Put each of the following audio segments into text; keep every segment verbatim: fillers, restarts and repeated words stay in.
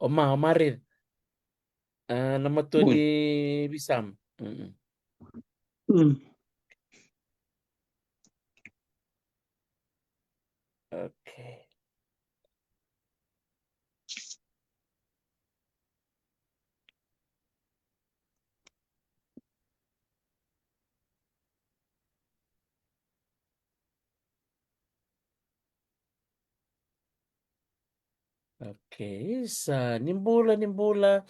O ma, o ma raica. A, na matua ni veisama. Mm. Okay. Okay, sa ni bula, ni bula.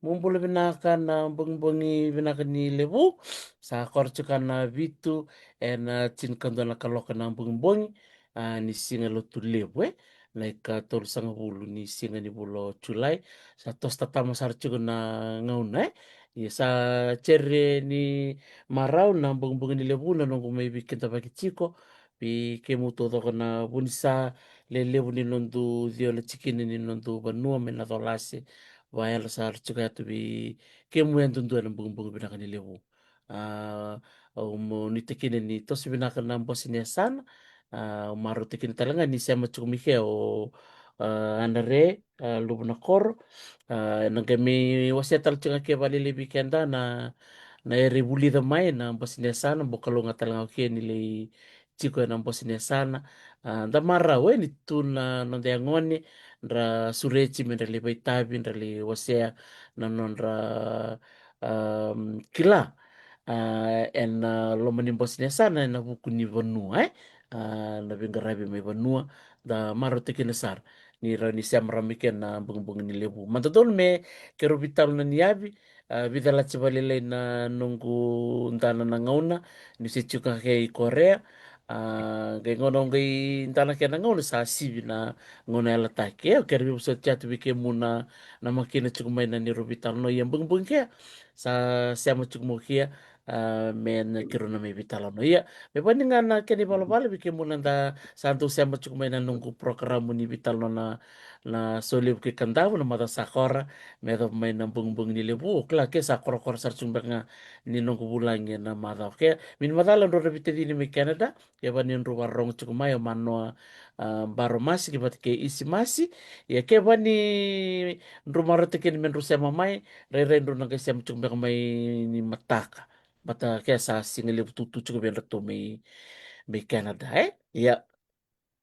Mo bula vinaka na bogibogi vinaka ni levu. Sa kora tiko na vitu ena tinikadua na kaloka na bogibogi. A, ni siga Lotulevu, e. Na ikatolusagavulu ni siga ni vula o Julai. Sa toso tatama sara tiko na gauna, e. Ia sa cere ni marau na bogibogi ni levu na noqu mai veikidavaki tiko vei kemu taucoko na vunisa lelevu ni nodu ciwa na tikina ni nodu vanua mai na colase. Vakayalo sara tiko yatu vei kemu yadudua na bogibogi vinaka ni levu. A, au mo nuitaka ni toso vinaka na bose ni yasana. A, au marautaka tale ga ni sema tiko mai ke o, a, Anare, a, Luvu na Koro. A, na qai mai wasea tale tiko ga ke vakalailai vei keda na, na era vulica mai na bose ni yasana, bau kalougata tale ga o ke ni lai tiko ena bose ni yasana. A, da marau, e, ni tu na noda yagone, dra sureti me dra lai vakaitavi, dra lai wasea na nodra, am, kila, a, ena loma ni bose ni yasana ena vuku ni vanua, e. A, na veiqaravi mai vanua, da marautaka sara ni rawa ni sema rawa mai kena bogibogi ni levu. Mada donu me keirau veitalanoa ni yavi, a, vica lati vakalailai na noqu dana na gauna, niu se tiko ga ke i Korea. A, qai gauna au qai dana ke na gauna sa sivi na gauna yalataki. E, au kerea ni vosoti atu vei kemu na, na makina tiko mai na neirau veitalanoa. Ia bogibogi ke sa sema tiko mai o ke, a, me na keirau na mai veitalanoa. Ia, me vaka ni ga na kena ivalavala vei kemu na da sa dau sema tiko mai na noqu porokaramu ni veitalanoa na, na Solevu kei Kadavu na macawa sa kora, me yacova mai na bogibogi ni levu. O kila ke sa korokoro sara tiko beka ga ni noqu vulagi ena macawa. Ke, me ni macala drau na veitacini mai Canada, kevaka ni drau vakarorogo tiko mai, o Manoa, a, Baromasi, ni vata kei Isimasi. Ia kevaka ni drau marautaka ni me drau sema mai, rairai drau na qai sema tiko beka mai ni mataka. Vata ke sa siga levu tutu tiko vei dratou mai, mai Canada, e? Ia.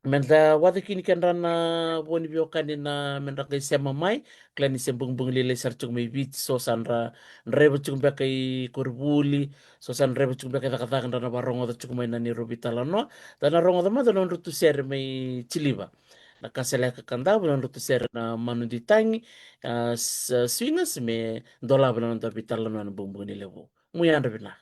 Me da waca kina kedra na vo ni veiwekani na me dra qai sema mai, kila ni se bogibogi lailai sara tiko mai Viti, so sa dra draiva tiko beka i koronivuli, so sa draiva tiko beka i cakacaka, dra na vakarogoca tiko mai na neirau veitalanoa. Da na rogoca mada na nodratou sere mai Tiliva. Na Kasaleka Kadavu, na nodratou sere na Manu Ditagi, a, s-, Swingers, me dolava na noda veitalanoa na bogibogi ni levu. Mo yadra vinaka.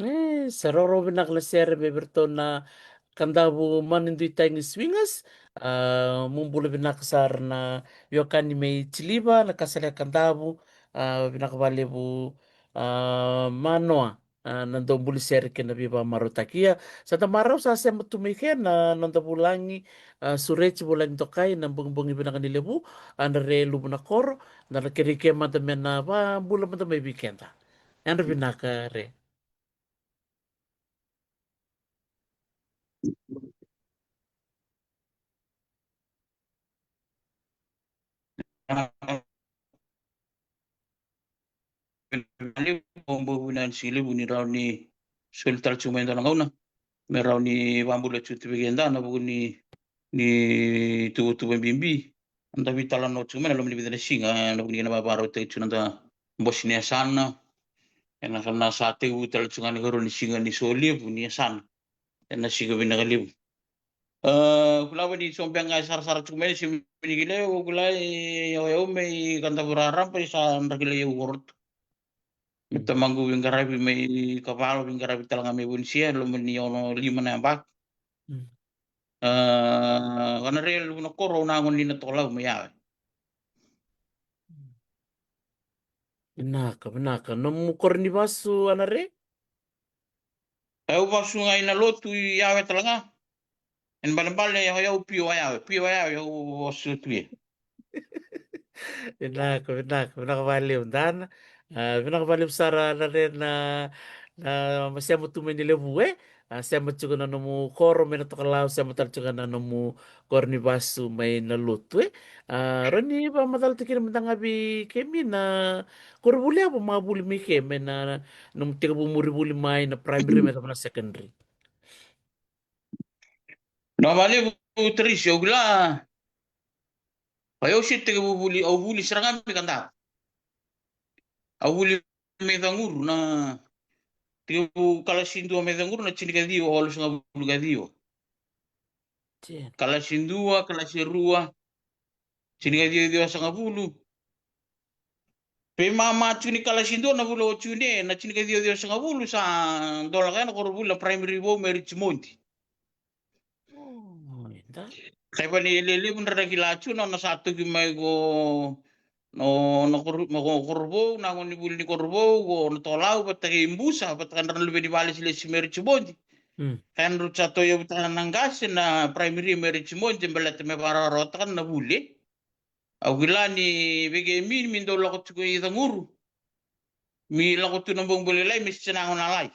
E, sa roro vinaka na sere me vei iratou na Kadavu Manu Dui Tagi Swingers. A, mo bula vinaka sara na Yokani mai Tiliva, na Kasale Kadavu, a, vinaka valevu, a, Manoa, a, na dau buli sere kei na veivakamarautaki. Ia, sa da marau sa sema tu mai ke na noda vulagi, a, Sureti Vulagi Dokai, na bogibogi vinaka ni levu, a, na Re Luvu na Koro, da na kerei ke mada me na vabula mada mai vei keda. Yadra vinaka Re. Vinaka vakalevu, bau vinaka ni siga levu ni rawa ni soli tale tiko mai e dua na gauna me rawa ni vabula tiko tu vei keda na vuku ni, ni tuvatuva bibi. Eda veitalanoa tiko mai na loma ni vica na siga, e, na vuku ni kena vakarautaki tiko na noda bose ni yasana. Ena ka na sa tekivu tale tiko ga na ikarua ni siga ni solevu ni yasana. Ena siga vinaka levu. A, kila vani so beka ga e sarasara tiko mai na siga ni kilai, au kila e, o yau mai Kadavu raraba e sa dra kilai au o Roto. Me tamaqu veiqaravi mai Kavalo, veiqaravi tale ga mai Vonisia, loma ni ono lima na yabaki. Mm. A, o na Re Luvu na Koro, au na gone ni Natokalau mai Yawe. Vinaka, vinaka. Nomu koro ni vasu, Ana Re? E, au vasu ga i Nalotu i Yawe tale ga. Ena ibalebale o yau Pio wa Yawe, Pio wa Yawe au vasu tu ia. Vinaka, vinaka, vinaka vakalevu Dana. A, vinaka vakalevu sara Ana Re na, na sema tu mai ni levu e. A, sema tiko na nomu koro mai Natokalau, sema tale tiko na nomu koro ni vasu mai Nalotu e. A, rawa ni vakamacalataki kina mada ga vei kemi na koronivuli ya o ma vuli mai ke, mai na nomu tekivu muri vuli mai na primary me yacova na secondary. Vinaka vakalevu Tarisi, au kila. O yau se tekivu vuli, au vuli sara ga mai Kadavu. Au vuli mai Caguru na, tekivu kalasi dua mai Caguru na tinikaciwa walusagavulu ka ciwa. Kalasi dua, kalasi rua, tinikaciwa ciwasagavulu. Veimama tiko ni kalasi dua na vula o June, na tinikaciwa ciwasagavulu sa dolaka ya na koronivuli na primary vou mai Richmond. Kai vani e lelevu dra na kila tu na nona sa toki mai ko na, na Koro, na Korovou, na gone ni vuli ni Korovou, ko Natokalau vata kei Busa, vata kei dra na luve ni vale silesi mai Richmond. Kai dra sa toyavutaka na qase na primary mai Richmond, baleta me vakarawarawataka na vuli. Au kila ni vei kemi mi dau lako tiko i Caguru, mi lako tu na bogi bole lai me sitana gona lai.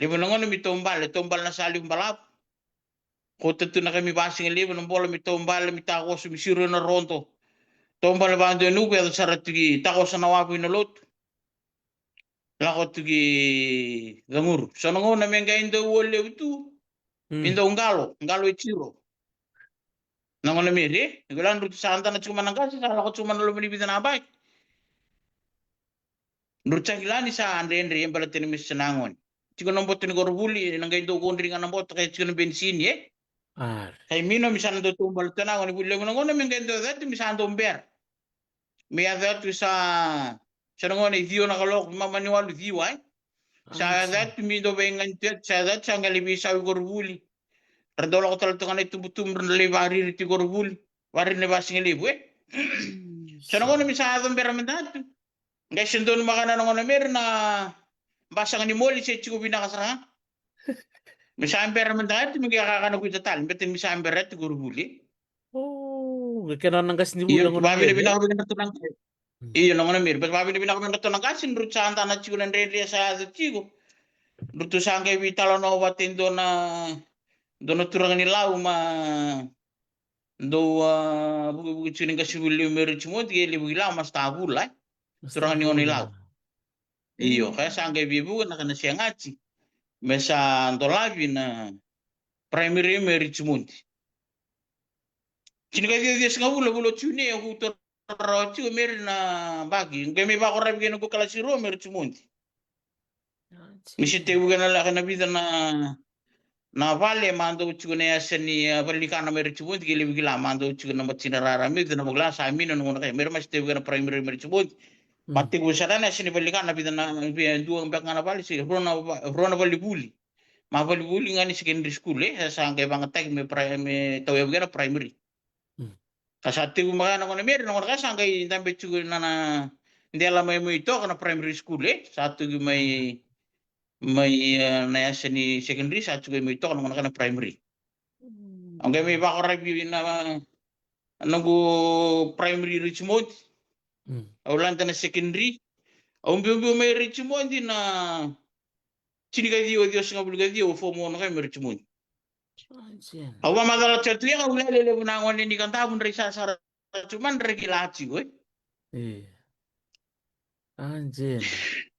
Levu na gona mi taubale, taubale na sa levu balavu. Ko tatu na kemi vasiga levu na bola mi taubale, mi takoso, mi siro na rodo. Taubale vadua nuku yaco sara tiki takoso na wavu i Nalotu. Lako tiki Caguru. So na gauna me qai dau ua levu tu. Mi dau qalo, qalo e tiro. Na gona me re, e kila dru tu sa dana tiko ma na qase, sa lako tiko ma na loma ni vica na baki. Dru sa kila ni sa dredre, e baleta ni me sa na gone. Tiko na boto ni korovuli, na qai dau kodri ga na boto, kai tiko na benisini, e? Kai mino mi sa na dau taubale tu na gone, vuli levu na gona me qai dau cati, mi sa dau bera. Me yaco yatu sa, sa na gone ciwa na kaloko, mama ni walu ciwa, e? Sa yaco yatu mi dau veiganiti yatu, sa yaco yatu sa qai lai veisau i korovuli. Ra dau lako tale toka na itubutubu, ra lai vakariri tiko i korovuli. Vakariri na vasiga levu, e? Sa na gone mi sa yaco bera mada tu. Qai se donu maka na gone me ra na basaga ni moli se tiko vinaka sara ga. Mi sa bera mada tu, mi qai kakana kuita tale, beta mi sa bera tu korovuli. O, qai kena na qase ni vuli na gone me ra. Vavinavinaka vei keda tu na qase. Io, na gona Meri, baleta vakavinavinaka vei ratou na qase, drau sa dana tiko na dredre sa yaco tiko. Drau sa qai veitalanoa vata e dua na, dua na turaga ni Lau ma dou, a, vukevuke tiko ni qasenivuli levu mai Richmond, kei levu i Lau, Masta Vula, e. Turaga ni gona i Lau. Io, ka sa qai veivuke na ka na segati. Me sa dolavi na primary mai Richmond. Tinikaciwa ciwasagavulu, vula o June, au toro rawa tiko Meri na baki. Qai mai vakoravi kei na noqu kalasi rua mai Richmond. Me se tevuke na laka na vica na, na vale ma dau tiko na yasa ni, a, valenikana mai Richmond, kei levu i Lau ma dau tiko na matina rara. Me vica na vakila sa mina na gauna kai. Meri ma se tevuke na primary mai Richmond. Ma tekivu sara na yasa ni valenikana, vica na, via dua beka ga na vale, se rua na va-, rua na valevuli. Ma valevuli ga ni secondary school, e, sa qai vagataki me pri-, me tauyavu kina primary. Ka sa tekivu mai na gona Meri, na gona ka sa qai dabe tiko na, na dela mai, mai toka na primary school, e. Sa tuki mai, mai, e, na yasa ni secondary, sa tuki mai toka na gona ka na primary. Au qai mai vakoravi na, na noqu primary Richmond. Au lade na secondary. Au biubiu mai Richmond na tinikaciwa ciwasagavulu kaciwa, form ono kai mai Richmond. Au vakamacala tiko tu, au lele levu na gone ni Kadavu, drai sasara tu, ma drai kila tiko, e. Io. Anjela.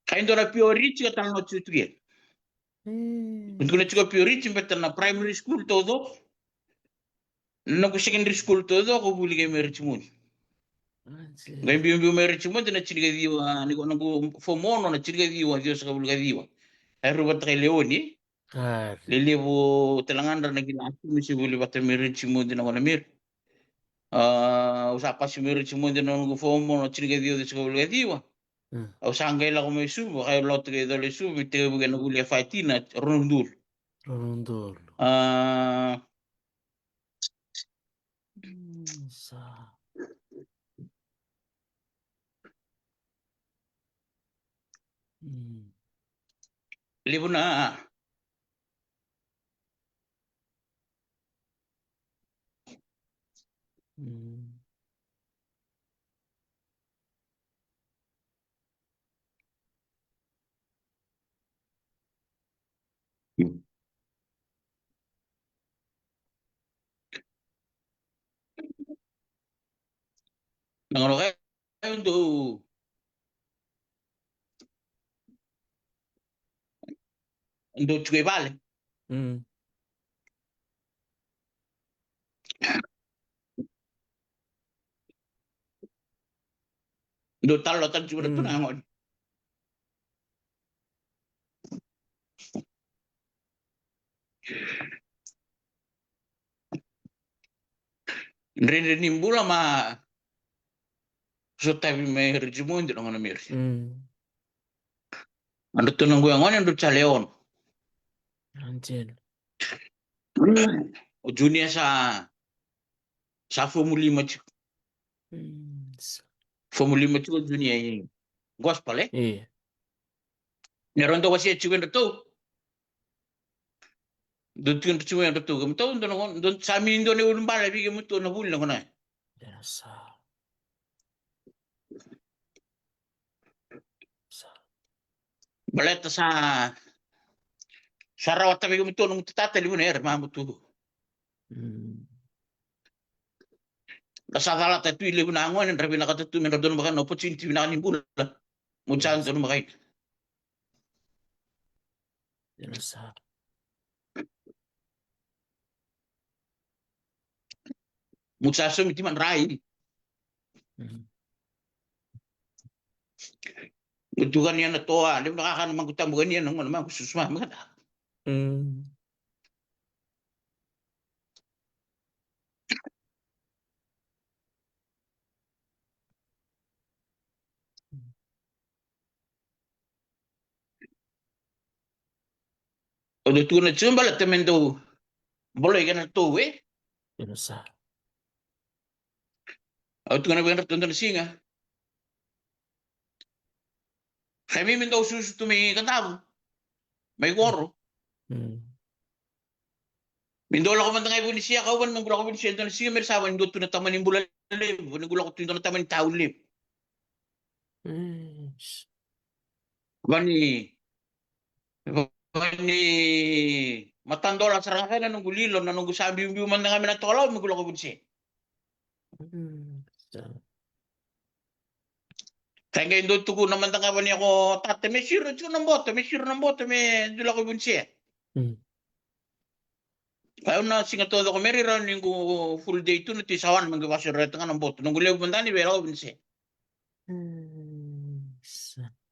Kai dua na Pio Rich ka tala na tu tu ia. Io. Dua na tiko Pio Rich, beta na primary school taucoko. Na noqu secondary school taucoko vuli kai mai Richmond. Anjela. Qai biubiu mai Richmond na tinikaciwa, ni ko noqu form ono na tinikaciwa ciwasagavulu kaciwa. Ai rua vata kai Leoni. Lelevu tale ga dra na kila tu me se vuli vata mai Richmond na gona Meri. A, au sa pasi mai Richmond na noqu form ono tinikaciwa ciwasagavulu kaciwa. Au sa qai lako mai Suva, ka au lako tiko e Colo i Suva, me tekivu kina vuli e Fatina, rua na udolu. Rua na udolu. A, sa. Levu na. Na gauna ka dou, dou tiko i vale. Dou talo talo tiko na tu na gone. Dredre ni bula ma sotavi mai Richmond na gona Meri. A dratou na qu yagone dratou sa le ono. O Junior sa, sa fomu lima tiko. Fomu lima tiko o Junior i Gospel, e? Io. Ni rau dau wasea tiko e dratou. Dau tiko e dratou, e dratou, keimatou dau na, dau sa mi dau na ulubale vei keimatou na vuli na gona. Baleta sa, sa rawata vei keimatou na mutu tata levu na era ma mutu. Na sa calata tu i levu na gone, dra vinakata tu me dra donu makaina opportunity vinaka ni bula. Mutu sa donu makaina. Mutu sa somiti madrai. Mutu kania na toa, levu na kakana maku tabu kania na gona maku susuma makana. O dou tukuna tiko baleta me dou boloi kena tou, e? Au tukuna vei kedatou dua na siga. Kai mi me dou susu tu mai Kadavu, mai Koro. Me dou lako mada ga i Vunisia, kau vani me qu lako Vunisia dua na siga me ra sa vani dua tu na tamani bula levu, vani qu lako tu dua na tamani tau levu. Vani, vani matadola sara ga na noqu lilo, na noqu sa biubiu mada ga me na tokalau me qu lako i Vunise. Sa qai dua tukuna mada ga vani yako tata me siro tiko na boto, me siro na boto me dua lako i Vunise. Au na siga taucoko me ri rau ni qu full day tu na tui sawana me qu vasoreta ga na boto, noqu levu mada ni vei lako i Vunise.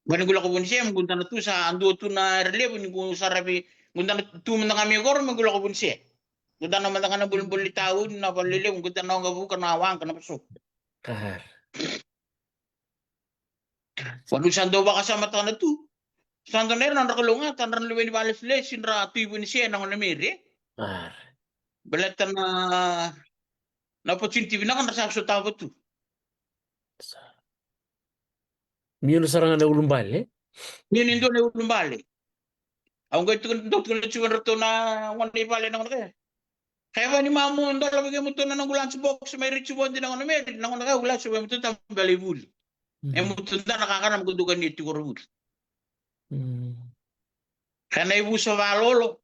Vani qu lako i Vunise me qu dana tu sa dua tu na era levu ni qu saravi, qu dana tu mada ga me koro me qu lako i Vunise. Qu dana mada ga na bolebole ni tauni na valelevu, qu dana oga vuka na waqa na vaso. Vani sa dau vakasamatana tu. Sa dau na era na draka lougata, dra na luve ni valesilesi, dra tu i Vunise na gona meri. Baleta na, na opportunity vinaka dra sa sotava tu. Miu na sara ga na ulubale. Miu ni dua na ulubale. Au qai tukuna, dau tukuna tiko vei ratou na gone i vale na gone kaya. Kaya vani mamu dola vei kemutou na noqu lunch box mai Richmond na gone meri, na gone kaya au lunch vei mutou ta bela i vuli. E mutou dana kakana me kutuka ni tiko ra vuli. Kaya na ivuso valolo.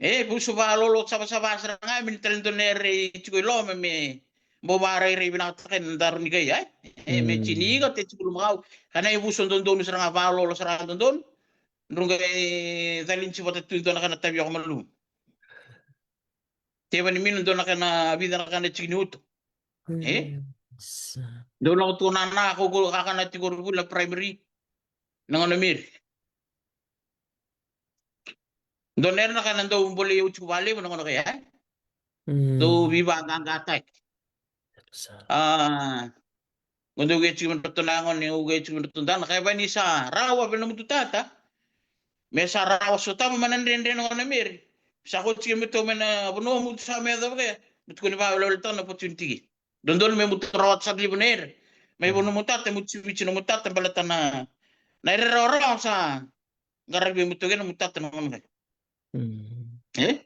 E vuso valolo savasava sara ga me ni tale dua na era i tiko i loma me bau varairai vinakataka na daru ni kai ai. E me tini ika te tiko luma kau. Kaya na ivuso dodonu sara ga valolo sara ga dodonu. Druga e calini si vata tu dua na kana tavi yako malumu. Teva ni minu dua na kana vica na kana tiki ni uto. E dua na uto na na ko ko kakana tiko ru vula primary. Na gona meri. Dua na era na kana dau bolei au tiko valevu na gona kaya. Dau vivaqaqataki. A, qo dau qai tiko me ratou na gone, qai tiko me ratou dana kaya vani sa rawa vei na mutu tata. Me sa rawa sotava mai na dredre na gona meri. Sa ko tiko me tou mai na vanua mutu sa me yacova kaya. Mutu ko ni vavelavelataka na opportunity. Dodonu me mutu rawa sa livu na era. Mai vanua mutu tata, mutu siviti na mutu tata, baleta na, na era rawa rawa sa qaravi mutu kena mutu tata na gona kaya. E?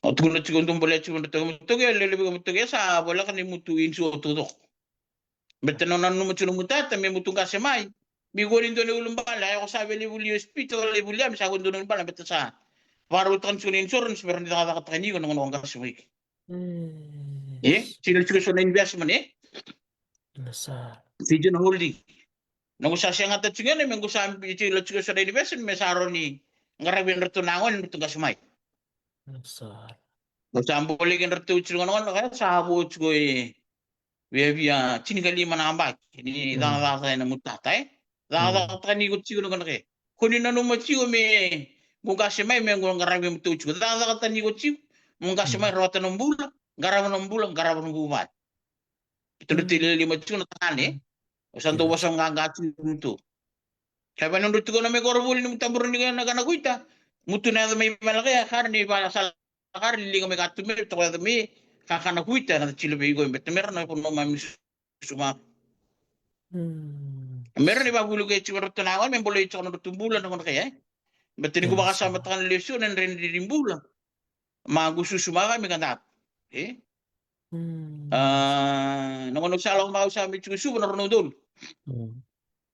O tukuna tiko dua bole tiko na toka mutoke, lele vika mutoke, sa voleka ni mutu insu o tucoko. Bete nona numa tiko na mutata me mutu qase mai. Mi kua ni dua na ulubale, a yako sa vele vuli hospital, le vuli a me sa kua ni dua na ulubale, bete sa varautaka ni tiko na insurance, me ra ni cakacakataka ni iko na gona qase mai. E, tiko tiko so na investment, e? Tiko na holding. Noqu sa segata tiko gena me qu sa tiko tiko so na investment, me sa rawa ni qaravi na ratou na gone, na ratou qase mai. Au sa bolei kedratou tiko na gona, sa vo tiko e viavia tinikalima na yabaki ni cakacakataka ena mutata, e. Cakacakataka ni ko tiko na gona ke. Ko ni nanuma tiko me qu qase mai me qu qaravi mutou tiko. Cakacakataka ni ko tiko, mo qase mai rawata na bula, qarava na bula, qarava na vuvale. Ito na tele lima tiko na tagane, e. O sa dou vosa qaqa tiko mutou. Kaya vei nodra tiko na me koronivuli ni mutabura ni na kana kuita. Mutu na yaca mai vala kaya, kara ni vala sala kara ni liga mai ka tu me toka yaca mai kakana kuita na tilo vei iko e beta mera na kono mami suma. Mera ni vavulu ke tiko ratou na gone me bolei tiko na ratou bula na gona kaya. Beta ni ko vakasamataka na lesu na dredre ni bula. Ma qu susu maka me ka dapu. E? A, na gona sa lako mau sa me tiko Suva na rua na udolu.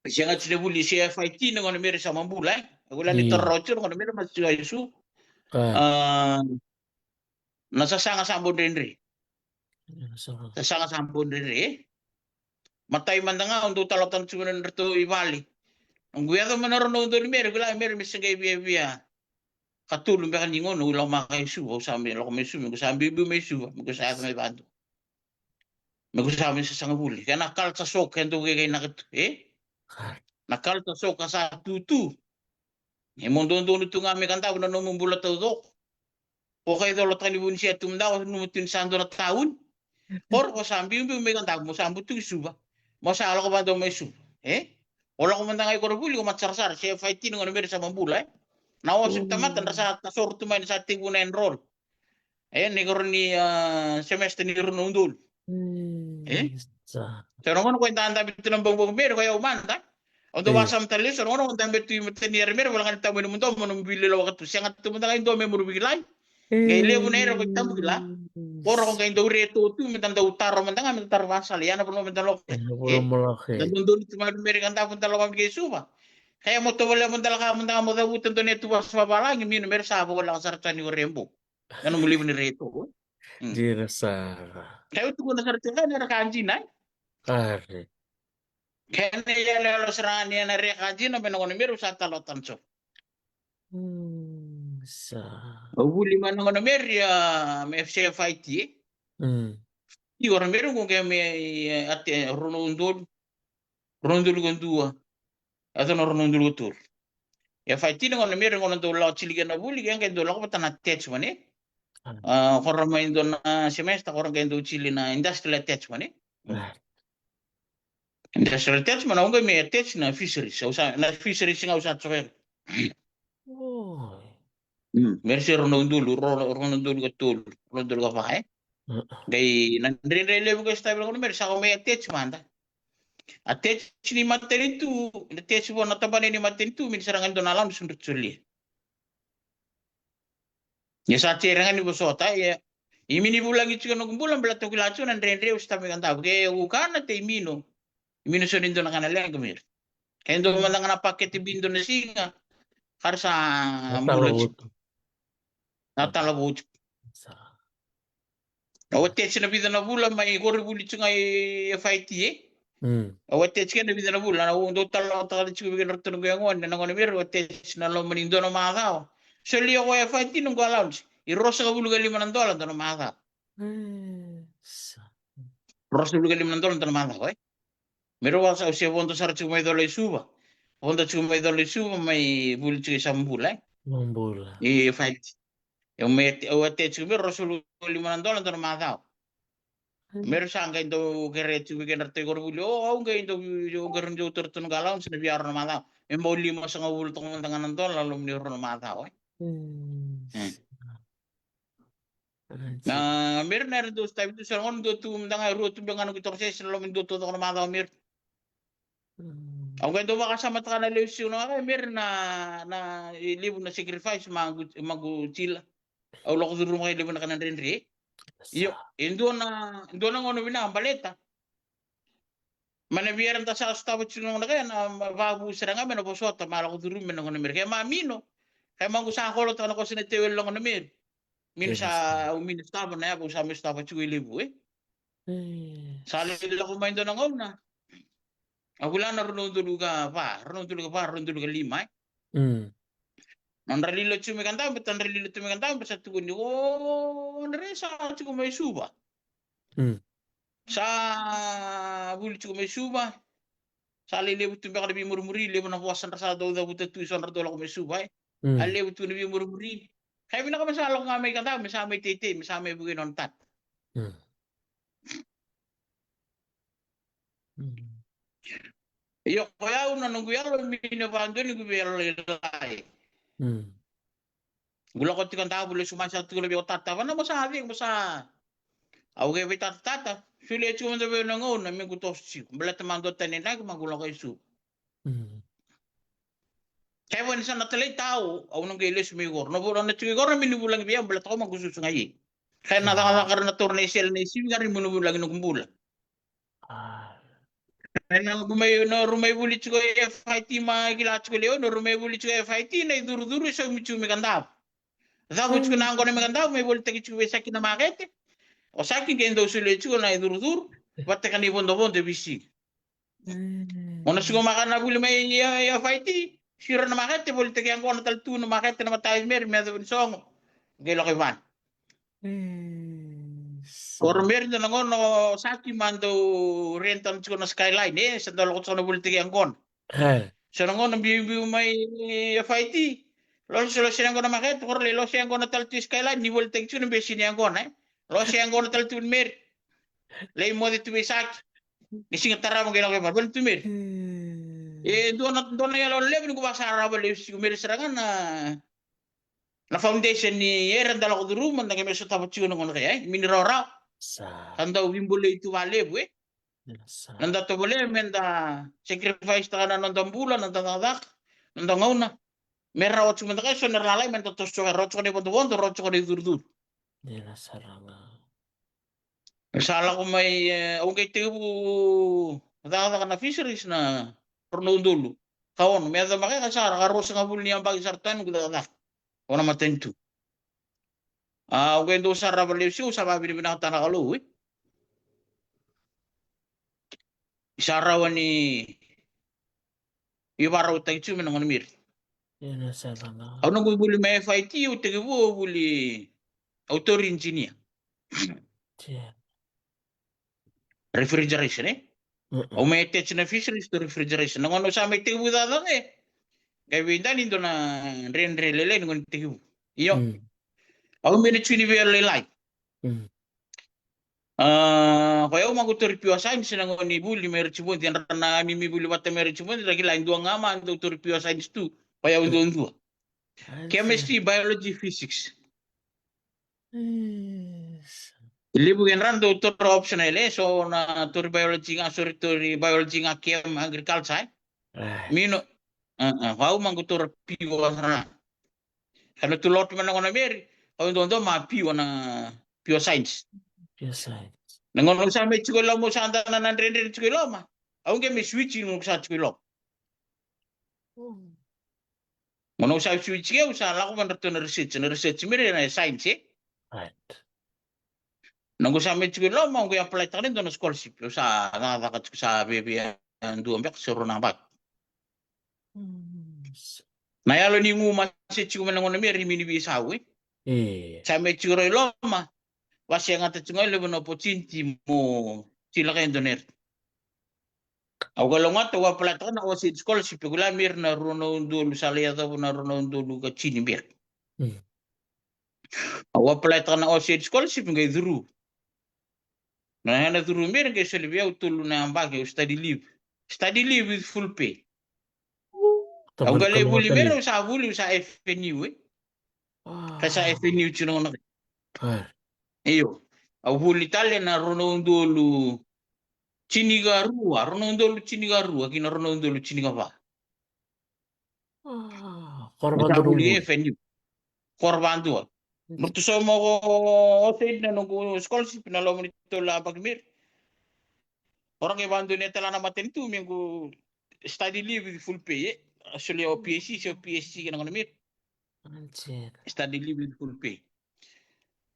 Sega tiko na vuli se F I T na gona meri sa mabula, e. Au la ni toro tiko na gona meri ma tiko Suva. A, na sasaga sa bodredre. Sasaga sa bodredre, e. Matai mada ga au dau talotalo tiko na dratou i vale. Au qu yaco ma na rua na udolu meri, au la meri me segai viavia. Katolu beka ni gauna au lako mai Suva, au sa mai lako mai Suva, me ko sa biubiu mai Suva, me ko sa yaco mai Vado. Me ko sa mai sasaga vuli. Kena culture shock e dau keikai na katu, e? Na culture shock ka sa tutu. E mo dodonu tu ga me ka davu na nomu bula taucoko. Ko kai colo tani vuni se tu mada, o numa tu ni sa dua na tauni. Koro ko sa biubiu me ka davu, mo sa butuki Suva. Mo sa lako vado mai Suva, e? O lako mada ga i koronivuli ko matasarasara se F I T na gona meri sa mabula, e? Na oso tamata dra sa tasoro tu mai na sa tekivu na enroll. E, ni koro ni, a, semester ni rua na udolu. E? Sa na gona ko e dadabe tu na bogbog meri ko yau mada. Au dau vakasamataka lesu, sa na gona ko dabe tu i mata ni yara meri, voleka ni tabu ena mudomo na vili lawaka tu. Sega tu mada ga i dua me muru vikilai. Qai levu na era ko i tabu kila. Koro ko qai dau reto tu me da dau taro mada ga, me da taro vasala. Ia na vanua me da loko. E, na vanua mo loko. Da dodonu tu mai Amerika, da vanua da loko mai ke Suva. Kaya mo tovolea mo da laka mada ga mo cavuta dua na iyatuvasu vavalagi, Mino, me ra sa vakalaka sara tani o Rebo. Na nomu levu ni reto. Dina sara. Kaya au tukuna sara tiko na era ka dina. Are. Kena iyaloyalo sara ga ni ena reka dina me na gone meri au sa talo tana so. Sa. Au vuli mai na gone meri a me F C F I T e. Io, gone meri qo ke me ate rua na udolu. Rua na udolu ka dua. Ate na rua na udolu ka tolu. F I T na gone meri qo na dau lako tili kena vuli ke qai dau lako vata na attachment e. A, kora mai dua na semester kora qai dau tili na industrial attachment e. Industrial attachment, au qai me attach na fisheries, au sa, na fisheries ga au sa tsoka. Meri se rua na udolu, rua na udolu ka tolu, rua na udolu ka va e. Qai na dredre levu qai sotavi na gone meri sa qai me attach mada. Attach ni matanitu, attach vo na tabana ni matanitu, Mino, sara ga dua na lanu sudra solia. Ia sa tera ga ni vosota, ia. I Mino vulagi tiko noqu bula, baleta au kila tiko na dredre au sotavi mai Kadavu. Ke au kana te i Mino. I Mino so ni dua na kana leqa meri. Ke dua mada ga na pakete bi dua na siga. Kara sa bula tiko. Na tala vou tiko. Au attach na vica na vula mai koronivuli tiko ga i F I T e. Au attach kena vica na vula, na au dau talanoataka tiko vei kena ratou na qo yagone, na gone meri au attach na loma ni dua na macawa. Solia ko F I T noqu allowance. I ruasagavulu ka lima na dola dua na macawa. Ruasagavulu ka lima na dola dua na macawa e. Meri au sa, au se vodo sara tiko mai Cola i Suva. Vodo tiko mai Cola i Suva mai vuli tiko i Samabula e. Samabula. I F I T. Au me, au attach tiko me ruasagavulu ka lima na dola dua na macawa. Meri sa qai dau kerea tiko vei kena ratou i koronivuli. O, au qai dau, au qai dau taura tu na qai allowance na viaro na macawa. Me bau limasagavulu toka mada ga na dola loma ni rua na macawa e. Na meri na era dau sotavi tu, sa gona dua tu mada ga e rua tu beka ga na noqu toka sese na loma ni dua tu toka na macawa meri. Au qai dau vakasamataka na levu siga na waka e meri na, na levu na sacrifice maqu, maqu tila. Au lako curuma e levu na kana dredre. Io, e dua na, dua na gauna vinaka baleta. Mai na via era da sa sotava tiko na gauna kaya na vavu sara ga me na vosota ma lako curuma me na gauna meri. Kaya ma Mino, kaya maqu sa kolotaka na kosa na teveli na gauna meri. Mino sa, au Mino sotava na yava au sa me sotava tiko e levu e. Sa lai lako mai dua na gauna. Au kila na rua na udolu ka va, rua na udolu ka va, rua na udolu ka lima e. Nodra lilo tiko mai Kadavu, baleta nodra lilo tiko mai Kadavu, baleta sa tukuni o, nodra sa tiko mai Suva. Sa vuli tiko mai Suva. Sa lai levu tu beka na veimurimuri, levu na vosa dra sa dau cavuta tu e so dra dau lako mai Suva e. A levu tu na veimurimuri. Kaya vinaka me sa lako ga mai Kadavu, me sa mai teitei, me sa mai vukei nona tata. Io, ko yau na noqu yalo Mino, vadua ni qu veiyalo lailai. Qu lako tiko Kadavu lesu mai sa tukuna vei au tata, vanamo sa cegu mo sa. Au qai vei tata, tata, solia tiko mada vei au na gauna me qu toso tiko. Baleta ma dua tani draki ma qu lako i Suva. Kaya vua ni sa na talai tau, au na qai lesu mai koro. Na vula na tiko i koro na Mino vulagi vei au, baleta ko ma qu susu ga i. Kaya na cakacaka ra na taura na isele na isivi ga ra ni Mino vulagi noqu bula. Kaya na noqu mai, noqu mai vuli tiko e F I T ma kila tiko leo, noqu mai vuli tiko e F I T na icurucuru e saumi tiko mai Kadavu. Cavu tiko na yaqona mai Kadavu, mai volitaki tiko vei Saki na makete. O Saki qai dau solia tiko na icurucuru, vata kei na ivodovodo e veisiga. O na suka maka na vuli mai ia, ia F I T, siro na makete, volitaki yaqona tale tu na makete na matai meri me yaco ni sogo. Qai lako i vana. Koro meri dua na gauna o Saki ma dau rent tana tiko na Skyline, e, sa dau lako tiko na volitaki yaqona. So na gauna biubiu mai F I T, losi, losi yaqona makete, koro lai losi yaqona tale tu i Skyline, ni volitaki tiko na besi ni yaqona, e. Losi yaqona tale tu ni meri. Lai moce tu vei Saki. Ni siga tarava qai lako i vana, vale tu meri. E dua na, dua na yalo levu ni qu vakasarava levu siku meri sara ga na, na foundation ni era da lako curuma, da qai me sotava tiko na gauna kaya, e, Mino rawarawa. Sa dau veibolei tu valevu, e. Na da tovolea me da sacrifice taka na noda bula, na da cakacaka, na da gauna. Me rawa tiko mada ga e so na lalai me da toso, e rawa tiko na ivodovodo, rawa tiko na icurucuru. Dina sara ga. Sa lako mai, e, au qai tekivu cakacaka na fisheries na rua na udolu ka ono, me yaco maka ka sa ra ka ruasagavulu ni yabaki sara tu na noqu cakacaka. O na matanitu. A, au qai dau sa rawa lesu, au sa vavinavinakataka na Kalou, e. Sa rawa ni ivakarautaki tiko me na gona miri. Ena sa lala. Au noqu vuli mai F I T, au tekivu au vuli, au tauri engineer. Tia. Refrigeration, e? Mm-mm. Au mai attach na fisheries to refrigeration. Na gauna au sa mai tekivu cakacaka e, qai vei dani dua na dredre lailai na gauna tekivu. Io. Mm. Au mai na tiko ni vei lailai. Mm. A, ko yau ma qu tauri pure science na gauna ni vuli mai Richmond, dra na mi mi vuli vata mai Richmond, dra kila e dua ga ma dau tauri pure science tu. Ko yau duadua. Chemistry, biology, physics. Yes. Levu e dra dau tauri optional, e, so na tauri biology ga, sorry, tauri biology ga, chem, agriculture, e. Ai. Mino, a, a, vau ma qu tauri pure sara. Sa na tu lotu mai na gauna meri, au duadua ma pure na pure science. Pure science. Na gauna au sa mai tiko i loma, au sa dana na dredre tiko i loma. Au qai mai switch na gauna au sa tiko i loma. Mm. Gauna au sa switch ke, au sa lako mai dratou na research, na research meri na science, e? Right. Na gauna au sa mai tiko i loma, au qai apply taka na dua na scholarship. Au sa cakacaka tiko sa veve dua beka se rua na baki. Mm. Na yalo ni gu ma se tiko mai na gauna meri mi ni veisau, e? E. Sa mai tiko rau i loma, vase gata tiko ga levu na opportunity mo tiko lako e dua na ere. Au ka logata, au apply taka na Ausaid scholarship, e kula meri na rua na udolu, sa lai yacova na rua na udolu ka tini meri. Mm. Au apply taka na Ausaid scholarship, qai curu. Na, na curu meri qai soli vei au tolu na yabaki, au study leave. Study leave with full pay. Au qai lai vuli meri, au sa vuli, au sa F N U, e. Ka sa F N U tiko na gauna. Io. Au vuli tale na rua na udolu tinikarua, rua na udolu tinikarua ki na rua na udolu tinikava. Au sa vuli F N U. Koro vadua. Mo tu so mo ko Ausaid na noqu scholarship na loma ni tolu na yabaki meri. Ora qai vadonuya tale na matanitu me qu study leave with full pay, e. Au solia o P S C, se o P S C kei na gauna meri. Study leave with full pay.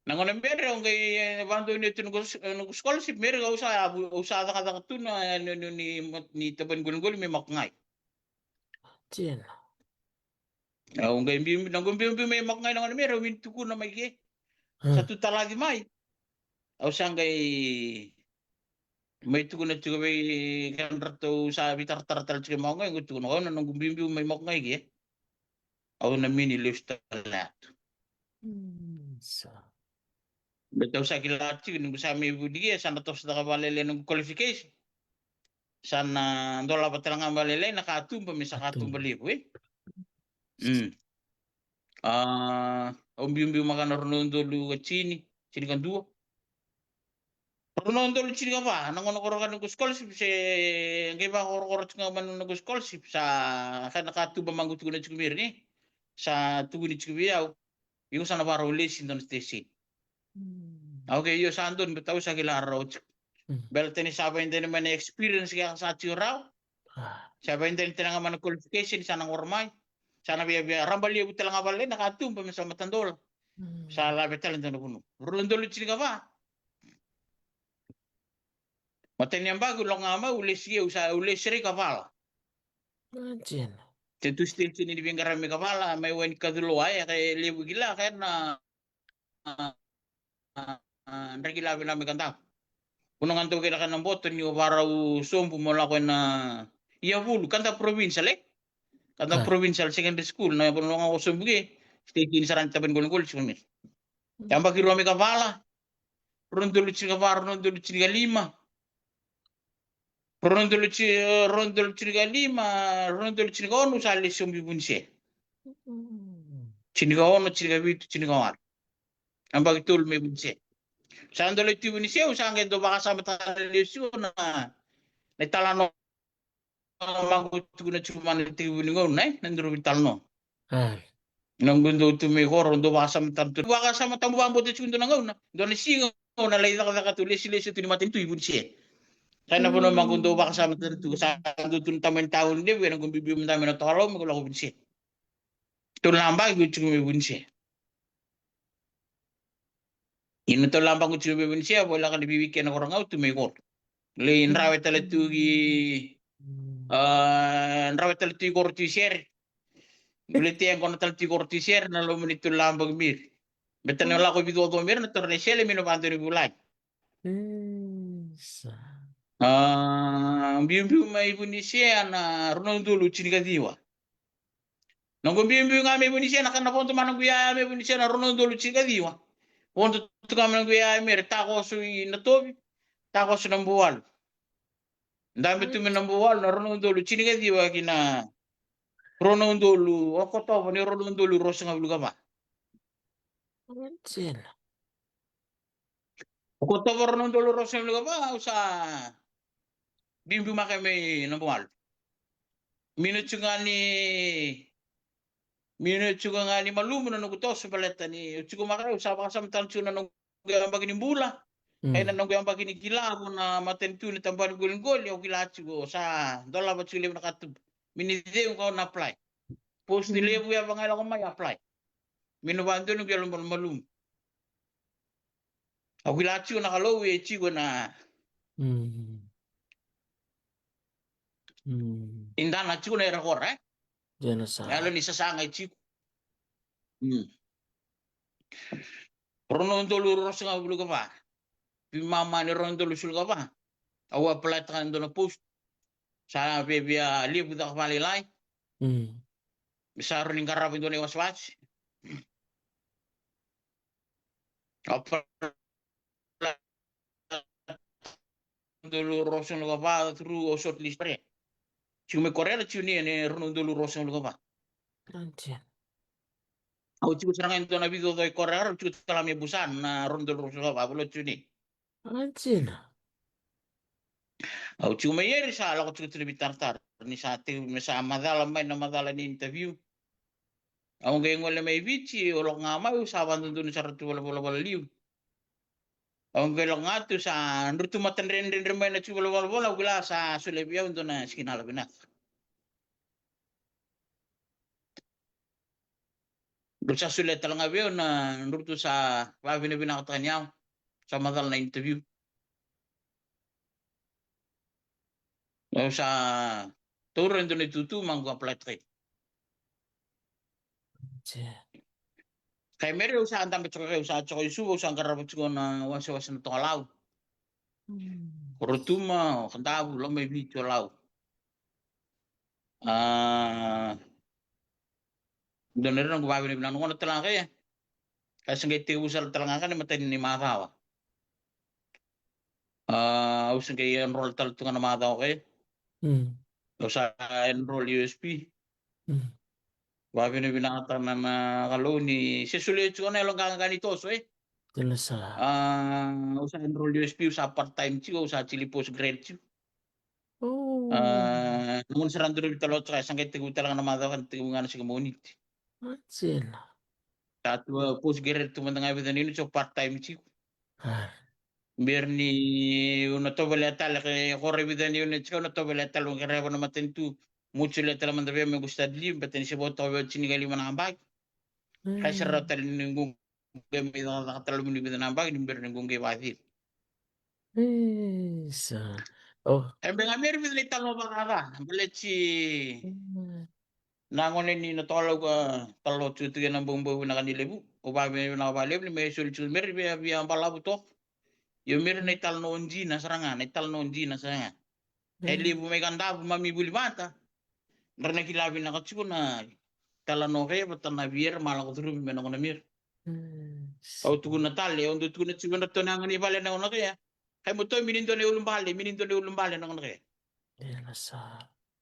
Na gauna meri au qai, e, vadonuya tu noqu, noqu scholarship meri au sa, au sa cakacaka tu na, e, ni, ni, ni, ni tabana ni qoliqoli mai Makogai. Tina. Au qai biubiu, noqu biubiu mai Makogai na gauna meri au via tukuna mai ke. Sa tu talaci mai. Au sa qai mai tukuna tiko vei kedratou sa veitaratara tale tiko mai Makogai, qai tukuna, au na noqu biubiu mai Makogai ke. Au na mini lesu tale tu. Mm, sa. Baleta au sa kila tiko ni qu sa mai vuli ke, sa na tosotaka vakalailai noqu qualification. Sa na dolava tale ga vakalailai na katuba, me sa katuba levu, e? Mm. A, au biubiu maka na rua na udolu ka tini, tinikadua. Rua na udolu tinikava, na gauna ko roka noqu scholarship, se qai vakakorokoro tiko ga mai na noqu scholarship, sa ka na katuba ma qu tukuna tiko meri ni. Sa tukuni tiko vei au. Iko sa na vakarau lesi dua na station. Mm. Okei, io sa donu, baleta au sa kila rawa tiko. Mm. Baleta ni sa vakaidina mai na experience ka sa tiko rawa. Ah. Sa vakaidina tale ga mai na qualification sa na qoro mai. Sa na via, via raba levu tale ga vakalailai na katuba me sa matadola. Mm. Sa lave tale dua na vanua. Rua na udolu tinikava. Matai ni yabaki au lako ga mai, au lesi, au sa, au lesi rai Kavala. Imagine. Te tu station ni veiqaravi mai Kavala, mai Wainikaciloa, e, ka e levu kila, ka e na, a, a, a, draki la vei la mai Kadavu. Au na ga dau kila ka na boto ni o vakarau sobu mo lako ena Iavulu, Kada Provincial, e? Kada Provincial Secondary School, na vanua ga o sobu ke, station sara ni tabana ni qoliqoli, tiko mai. Mm. Yabaki rua mai Kavala, rua na udolu tinikava, rua na udolu tinikalima. Rua na udolu ti-, rua na udolu tinikalima, rua na udolu tinikaono, sa lesi sobu i Vunise. Mm. Tinikaono, tinikavitu, tinikawalu. Yabaki tolu mai Vunise. Sa dau lai tu i Vunise, au sa qai dau vakasama tale lesu na, na italanoa. Au tukuna tiko mai na tekivu ni gauna, e, na drovi talanoa. Noqu dau tu mai koro, dau vakasama tale tu. Vakasama tabu vakabauta tiko dua na gauna. Dua na siga au na lai cakacaka tu, lesilesi tu ni matanitu i Vunise. Sa na vanua maqu dau vakasama tale tu, sa dau tu na tamani tauni levu, ena qu biubiu mada mai na tokalau, me qu lako Vunise. Tolu na yabaki qu tiko mai Vunise. Ina tolu na yabaki qu tiko mai Vunise, a voleka ni veiwekena qo ra ga au tu mai koro. Lai drawe tale tu ki, a, drawe tale tu i koro tu i sere. Qu lai teqo na tale tu i koro tu i sere, na loma ni tolu na yabaki miri. Beta na lako vicoco miri, na toro na isele, mi na vadoni vulagi. A, biubiu mai Vunise, a na rua na udolu tinikaciwa. Noqu biubiu ga mai Vunise, na ka na vodo ma noqu yaya mai Vunise na rua na udolu tinikaciwa. Vodo tu ga ma noqu yaya mai ra takoso i Natovi, takoso na Buwalu. Dabe tu mai na Buwalu na rua na udolu tinikaciwa ki na rua na udolu, Okotova ni rua na udolu ruasagavulu ka va. Okotova rua na udolu ruasagavulu ka va, au sa biubiu maka mai na Buwalu. Mina tiko ga ni, mina tiko ga ni malumu na noqu toso baleta ni au tiko maka, au sa vakasama tale tiko na noqu yabaki ni bula. Kei na noqu yabaki ni kila vua na matanitu ni tabana ni qoliqoli, au kila tiko sa dolava tiko levu na katuba. Mina cegu kau na apply. Post ni levu ya vaga lako mai apply. Mina vadoni noqu yalo malumalumu. Au kila tiko na Kalou e tiko na idana tiko na era kora, e? Yalo ni sasaga e tiko. Rua na udolu ruasagavulu ka va. Veimama ni rua na udolu sulu ka va. Au apply taka e dua na post. Sa via, via levu caka vakalailai. Me sa rawa ni qarava e dua na iwasewase. Au apply dolu ruasagavulu ka va through au shortlist pre. Tiko mai Korea na June ni rua na udolu ruasagavulu ka va. Au tiko sara ga e dua na vicoco i Korea, au tiko tale mai Busan na rua na udolu ruasagavulu ka va, vula June. Au tiko mai Eri sa lako tiko tu na veitaratara ni sa tei me sa macala mai na macala ni interview. Au qai gole mai Viti, au lako ga mai, au sa vakadodonu sara tu valenivolavola liu. Au qai lako ga tu sa dru tu matadredredre mai na tu valenivolavola, au kila sa solia vei au dua na sikinala vinaka. Dru sa solia tale ga vei au na dru tu sa vavinavinakataka ni au sa macala na interview. Au sa taura e dua na itutu ma qu apply taka. Kai Meri au sa dabe tiko, au sa tiko i Suva, au sa qarava tiko na wasewase na tokalau. Rotuma, Kadavu, Lomaiviti, Lau. A, dua na ira na qu vavinavinaka na gona tale ga kaya. Ka se qai tekivu sara tale ga ka na imatai ni macawa. A, au se qai enroll tale tu ga na macawa kaya. Au sa enroll U S P. Vavinavinakataka na Kalou ni se solia tiko na yalo qaqa ni toso, e. A, au sa enroll U S P, au sa part time tiko, au sa tili post grad tiko. A, na gona sara duru vei tale o tiko, sa qai tekivu tale ga na macawa ka tekivu ga na siga Moniti. Sa tu post grad tu mada ga e vica na unit, so part time tiko. Bera ni au na tovolea tale ke kora e vica na unit, au na tovolea tale au qarava na matanitu. Mo solia tale mada vei au me qu study leave, baleta ni se vo toka vei au tinikalima na yabaki. Ka sara tale ni qu qai mai cakacaka tale mai ni vica na yabaki ni bera ni qu qai vakacili. Isa. E beka ga Meri vica na italanoa vakacaca, baleti na gone ni na tokalau ka talanoa tiko tu kei na boubou vinaka ni levu. Au vavinavinaka vakalevu ni me soli tiko Meri via, via balavu toka. Io Meri na italanoa dina sara ga, na italanoa dina sara ga. E levu mai Kadavu, mami vuli vata. Dra na kila vinaka tiko na italanoa kei vata na viera ma lako curumi me na gona Meri. Au tukuna tale, au dau tukuna tiko me dra tona yaga ni vale na gona kei. Kai mo toi mini dua na ulubale, mini dua na ulubale na gona kei.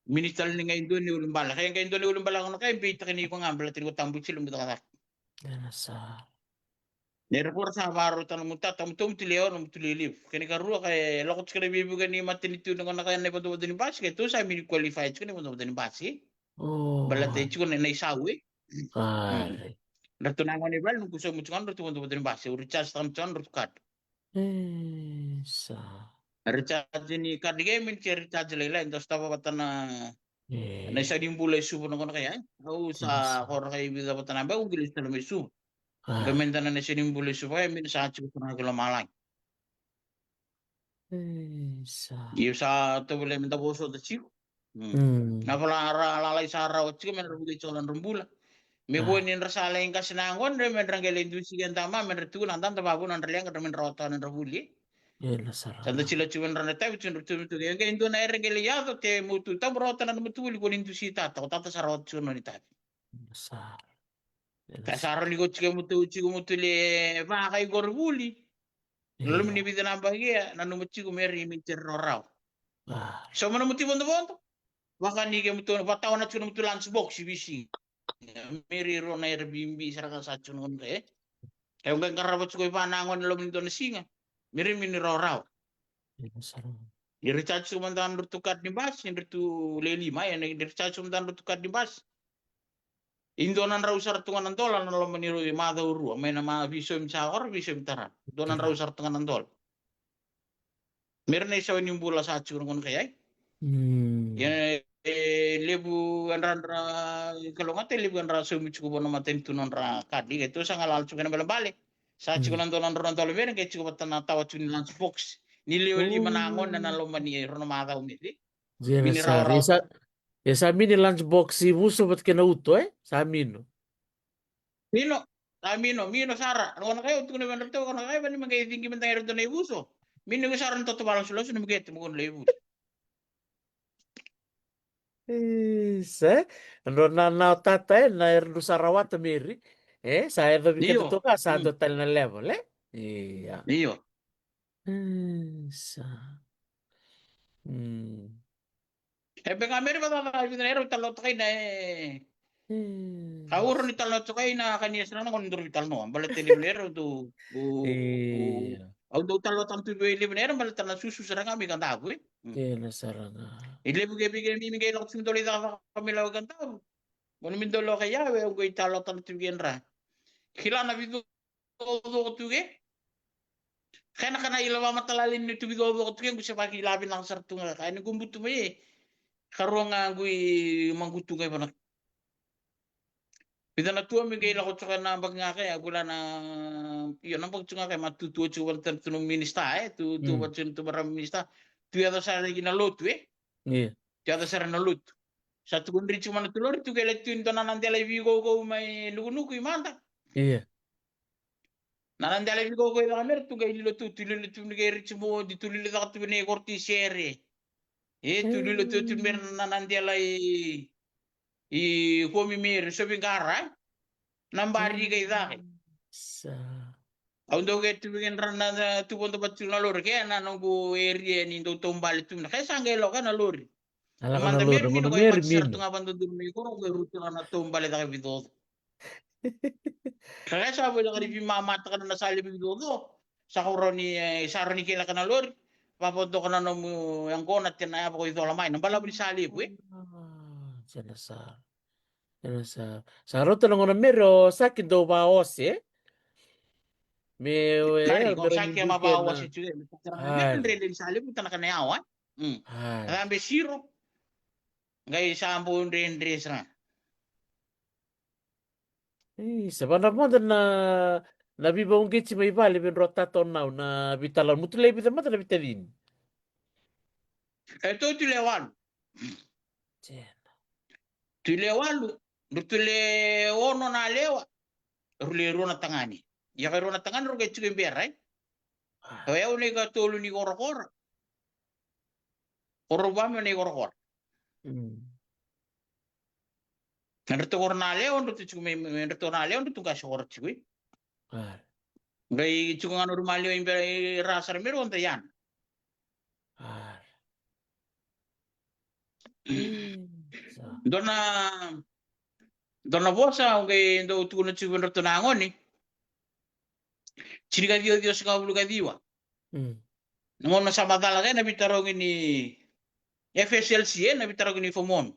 Mini tale ni qai dua na ulubale, kai qai dua na ulubale na gona kei, beitaka ni iko ga baleta ni ko tabu tiko levu cakacaka. Ni ra kora sa varota na mutata, mutou mutu lewa, na mutu lelevu. Kena ikarua ka e lako tiko na veivuke ni matanitu na gona kei na ivodovodo ni basi, kei tou sa mini qualify tiko na ivodovodo ni basi. Baleta e tiko na isau, e. Ari. Ratou na gone i vale, noqu sauma tiko ga ratou vodovodo ni basi, au recharge taka tiko ga ratou card. E sa. Recharge ni card ke, mini ke recharge lailai, dau sotava vata na, e, na isa ni bula i Suva na gauna kaya, e? Au sa, sa, koro kai vica vata na ba, au qai lesu tale mai Suva. A. Ka me da na isa ni bula i Suva, e, mini sa tiko sara ga ki lomalagi. E sa. Io, sa tovolea me da vosota tiko. Mm. Mm. Na vala ra lalai sa rawa tiko me ra vuki tiko na nodra bula. Me, a, vo ni ra sa lai qase na yaqona, me ra qai lai dusi keda ma, me ra tukuna, da, da vavuna na nodra leqa, me ra rawata na nodra vuli. Io, na sara. Sa da tila tiko me ra na tavi tiko, ra tu me tu ke, qai dua na era qai lai yaco, ke mo tu, tabu rawata na nomu tu vuli, ko ni dusi tata, ko tata sa rawata tiko na noni tavi. Io, na sara. Io, na sara. Ka sa rawa ni ko tiko mo tu, tiko mo tu le vaka i qori vuli. Loma ni vica na yabaki, nanuma tiko me ra, me ra rawarawa. A. So mo na mutu vodovodo. Vaka ni ke mutu, vatawa na tiko na mutu lunch box i visi. Me ra ro na era bibi sara ga sa tiko na gone, e. Ke o qai qarava tiko i va na gone loma ni dua na siga, me ra mini rawarawa. Io, sara. Ni recharge tiko mada na ratou card ni basi, ni ratou le lima, e, ni recharge tiko mada na ratou card ni basi. I dua na drau sara tu ga na dola na loma ni rua, macawa rua, mai na ma, veisaumi sa koro, veisaumi tara. Dua na drau sara tu ga na dola. Me ra na isau ni bula sa tiko na gauna kaya. Mm. Ia, e, levu yadra, yadra, kalougata, levu yadra saumi tiko vua na matanitu na nodra card. Ke tou sa galala tiko na balebale. Sa tiko, mm, na dua na drau na dola me ra qai tiko vata na tawa tiko ni lunch box. Ni lewe lima na gone na loma ni rua na macawa me ra. Io, na sara. Mini rawarawa. Ia sa, ia sa mini lunch box i Vuso vata kei na uto, e? Sa mino. Mino. Sa mino, mino sara. Au na kaya, au tukuna vei ratou, au na kaya, vani me qai cigi me da qai ratou na i Vuso. Mino qai sara na toto vakalosoloso, ni me qai tu mo qai lai vuli. Isa, e? Drau na, na tata, e, na era drau sa rawata me ra. E, sa yaco vei keda toka, sa dua tale na level, e? Ia. Io. Isa. Mm. E, beka me ra vacava, vica na era au talanoataka ina, e. Mm. Ka uro ni talanoataka ina ka ni yasana na gone duru vitalanoa. Baleta ni levu na era au dau, au dau talanoataka tu vei levu na era baleta na susu sara ga mai Kadavu, e. Mm. Io, na sara ga. E levu ke vei kemuni qai lako tu me dau lai cakacaka mai Kadavu. Mo ni me dau lako i au, e, au qai talanoataka tu vei kedra. Kila na vica cocoko tu ke. Kena kana ila vamatalali ni tu vica cocoko tu ke, qu se vaki ila vinaka sara tu ga ka ni qu butu mai. Ka rua ga qu i maqutu ga i vana. Vica na tua me qai lako toka na baki ga ka, a qu la na, io, na baki tu ga ka, ma tu tu tu vana tu na minista, e, tu tu vana tu vana minista. Tu yaco sara ki na lotu, e. Io. Tu yaco sara na lotu. Sa tu kundri tu mana tu lori tu ke le tu ni dua na dela i viko ko mai nukunuku i mada. Io. Na na dela i viko ko i caka me ra tu qai lilo tu, tu lilo tu ni qai riti modi, tu lilo caka tu vei na i korti sere. E, tu lilo tu tu me ra na na dela i, i komi me ra sovi qara, e. Na bari qai caka. Sa. Au dau qai tu vei kedra na, na tu vodo vatu na lori ke na noqu eria ni dau taubale tu na. Ke sa qai loka na lori. Mada me ra mino qai mati sara tu ga vadodonu mai koro qai rutu na taubale caka vicoco. Ka sa voleka ni veimamataka na sa levu vicoco. Sa ko rawa ni, e, sa rawa ni kei laka na lori. Vavodoka na nomu yaqona, tena yava ko i cola mai. Na balavu ni sa levu, e. A, sa na sa. Sa na sa. Sa rauta na gona me ra o sa ki dau vaose. Me, e, na ni ko sa ki ma vaose tu, e. Me ra dredre ni sa levu tana kana yawa, e. Mm. Ai. Sa be siro. Qai sa bau dredre sara. Io, sa vana mada na, na veivauqeti mai vale vei drau tata o nau na veitalanoa. Mutu lewe vica mada na veitacini? E, tou tu lewe walu. Tena. Tu lewe walu, drau tu lewe ono na lewa. Rau lewe rua na tagane. Ia ka rua na tagane rau qai tiko i bera, e? A. O yau na ikatolu ni korokoro. O rau va me na ikorokoro. Mm. Na drau tu koro na lewa, drau tu tiko me, me drau tu na lewa, drau tu qase koro tiko, e. A. Qai tiko ga na rua na lewa i bera i ra sara me rau da yana. A. Mm. Sa. Dua na, dua na vosa au qai dau tukuna tiko vei drau tu na gone. Tini ka ciwa, ciwa sagavulu ka ciwa. Mm. Na gauna sa macala kei na veitarogi ni F S L C, e, na veitarogi ni form one.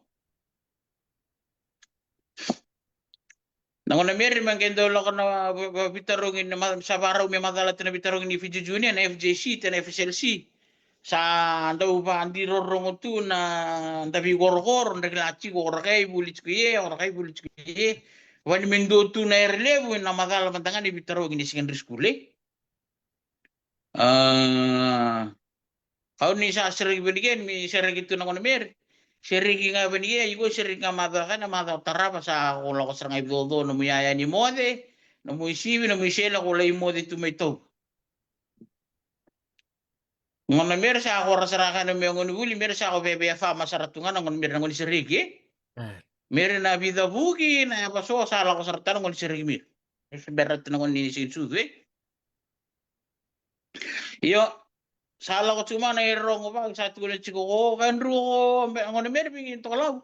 Na gone Meri me qai dau lako na va-, va-, veitarogi na ma-, sa vakarau me macala tu na veitarogi ni Fiji Junior, na F J C, te na F S L C. Sa dau vadirorogo tu na da veikorokoro, da kila tiko, o ra kai vuli tiko e, o ra kai vuli tiko e. Vani me dua tu na yare levu, na macala mada ga ni veitarogi ni secondary school, e. A, au ni sa sereki vani ke, ni sereki tu na gone Meri. Sereki ga vani ke, iko sereki ga macawa, na macawa tarava sa ko lako sara ga i coco, nomu yaya ni moce, nomu isivi, nomu isele ko lai moce tu mai tau. Gone Meri sa ko ra sara ga na me gone vuli, Meri sa ko veve a fama sara tu ga na gone Meri na gone sereki, e? E. Meri na vica vuki, na yava so sa lako sara tana gone sereki Meri. E se bera tu na gone ni sigi sucu, e? Io, sa lako tu mai na e rogo vaka, sa tukuna tiko ko, ka dru ko, be, gone Meri vigi toka lau.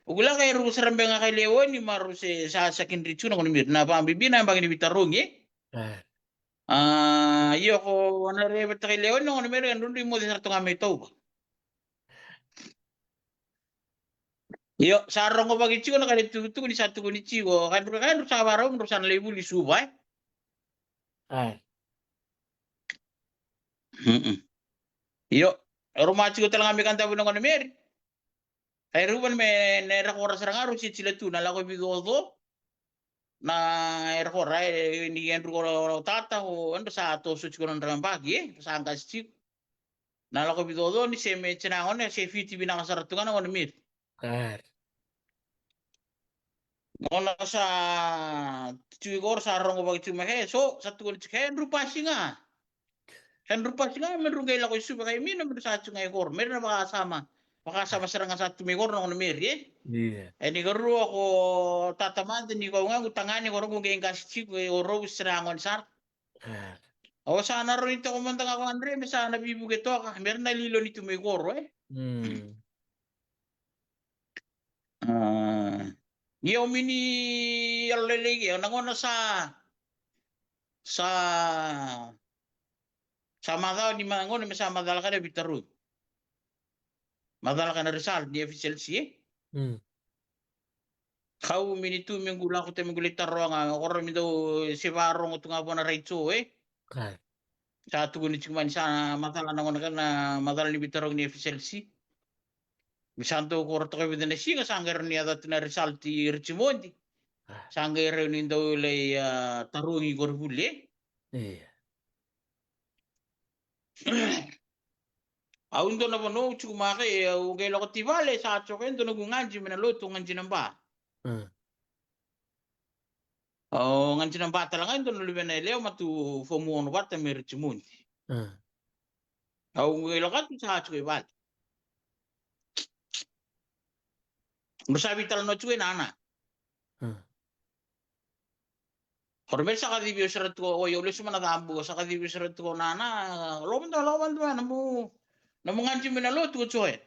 O kila ka e ru sara be ga kai leoni, ma ru se sa secondary tu na gone Meri. Na vabibi na baki ni veitarogi, e? E. A, io ko na reveta kai leoni, gone Meri, ka dru dru i moce sara toka mai tauva. Io, sa rogo vaki tiko na ka ni tukutuku ni sa tukuni tiko. Ka dru, ka dru sa varau, dru sa na lai vuli Suva, e? Ai. Mm-mm. Io, ruma tiko tale ga me ka davu na gone Meri. Ai ruva me ne ra ko ra sara ga ru se tila tu na lako vicoco. Na era ko ra, e, ni Andrew ko tata, o Andrew sa toso tiko na dra baki, e, sa qasi tiko. Na lako vicoco ni se me tina gone, se fiti vinaka sara tu ga na gone Meri. Kare. Gona sa tu i koro sa rogo vaki tu mai, e, so, sa tu ni tiko, e, Andrew pasi ga. Sa dru pasi ga me dru qai lako i Suva kai Mino, me dru sa tu ga i koro. Meri na vakasama. Vakasama sara ga sa tu mai koro na gone Meri, e? Ia. E ni karua ko tata mada ni ko ga qu tagane ko roqu qai qasi tiko, e, o roqu sara gone sara. A. O sa na roni toka mada ga ko Andre, me sa na vivuke toka. Meri na lilo ni tu mai koro, e? Mm. A. Ia o mini yalo lelei ke, na gona sa, sa Sa macawa ni ma-, gone me sa macala ka na veitarogi. Macala ka na result ni F S L C, e? Mm. Kau mini tu me qu lako te me qu lai taroga, o koro me dau se varogo tu ga vua na raico, e? Kai. Sa tukuni tiko mai ni sa macala na gone ka na macala ni veitarogi ni F S L C. Me sa dau koro toka vica na siga, sa qai rawa ni yaco tu na result i Richmond. A. Sa qai rawa ni dau lai, a, tarogi ko Rivuli, e? Ia. Au dua na vanua au tiko maka, e, au qai lako ti vale, sa tsoka e dua na ku gaji me na lotu, gaji na ba. Mm. Au gaji na ba tale ga e dua na luvena e lewa ma tu fomu ono vata me Richmond. Mm. Au qai lako tu sa tsoka i vale. Au sa veitalanoa tiko e nana. Mm. Koro me sa kacivi au sara tiko, oi, au lesu mai na cabu, sa kacivi au sara tiko nana, lomada, lomada, nomu, nomu gaji mai na lotu ko Joe.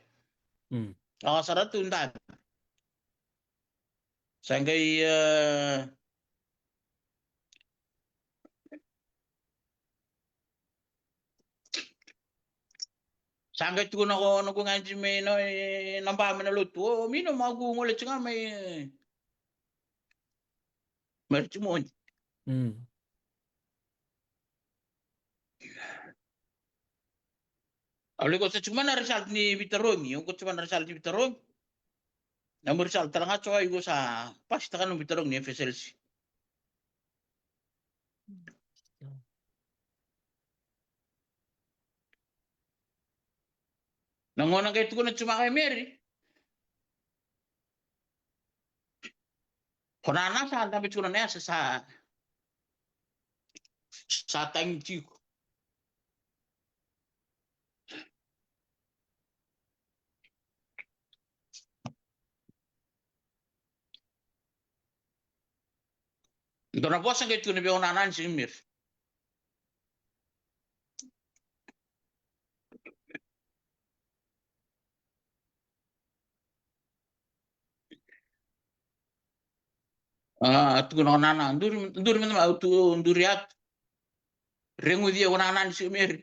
Mm. Lako sara tu dabe. Sa qai, e, sa qai tukuna ko, noqu gaji mai na, e, na ba mai na lotu. O, Mino, ma qu gole tiko ga mai, mai Richmond. Mm. Au lai ko sa tiko mai na result ni veitarogi, au ko tiko mai na result ni veitarogi. Na mo result tale ga tiko, au ko sa pasi taka na veitarogi ni F S L C. Na gona qai tukuna tiko mai ko Meri. Ko nana sa dabe tiko na yasa sa, sa tagi tiko. Dua na vosa qai tukuna vei au nana ni sega Meri. A, tukuna ko nana, duri, duri mada mai, au tu, duri atu. Reguci au ko nana ni sega Meri.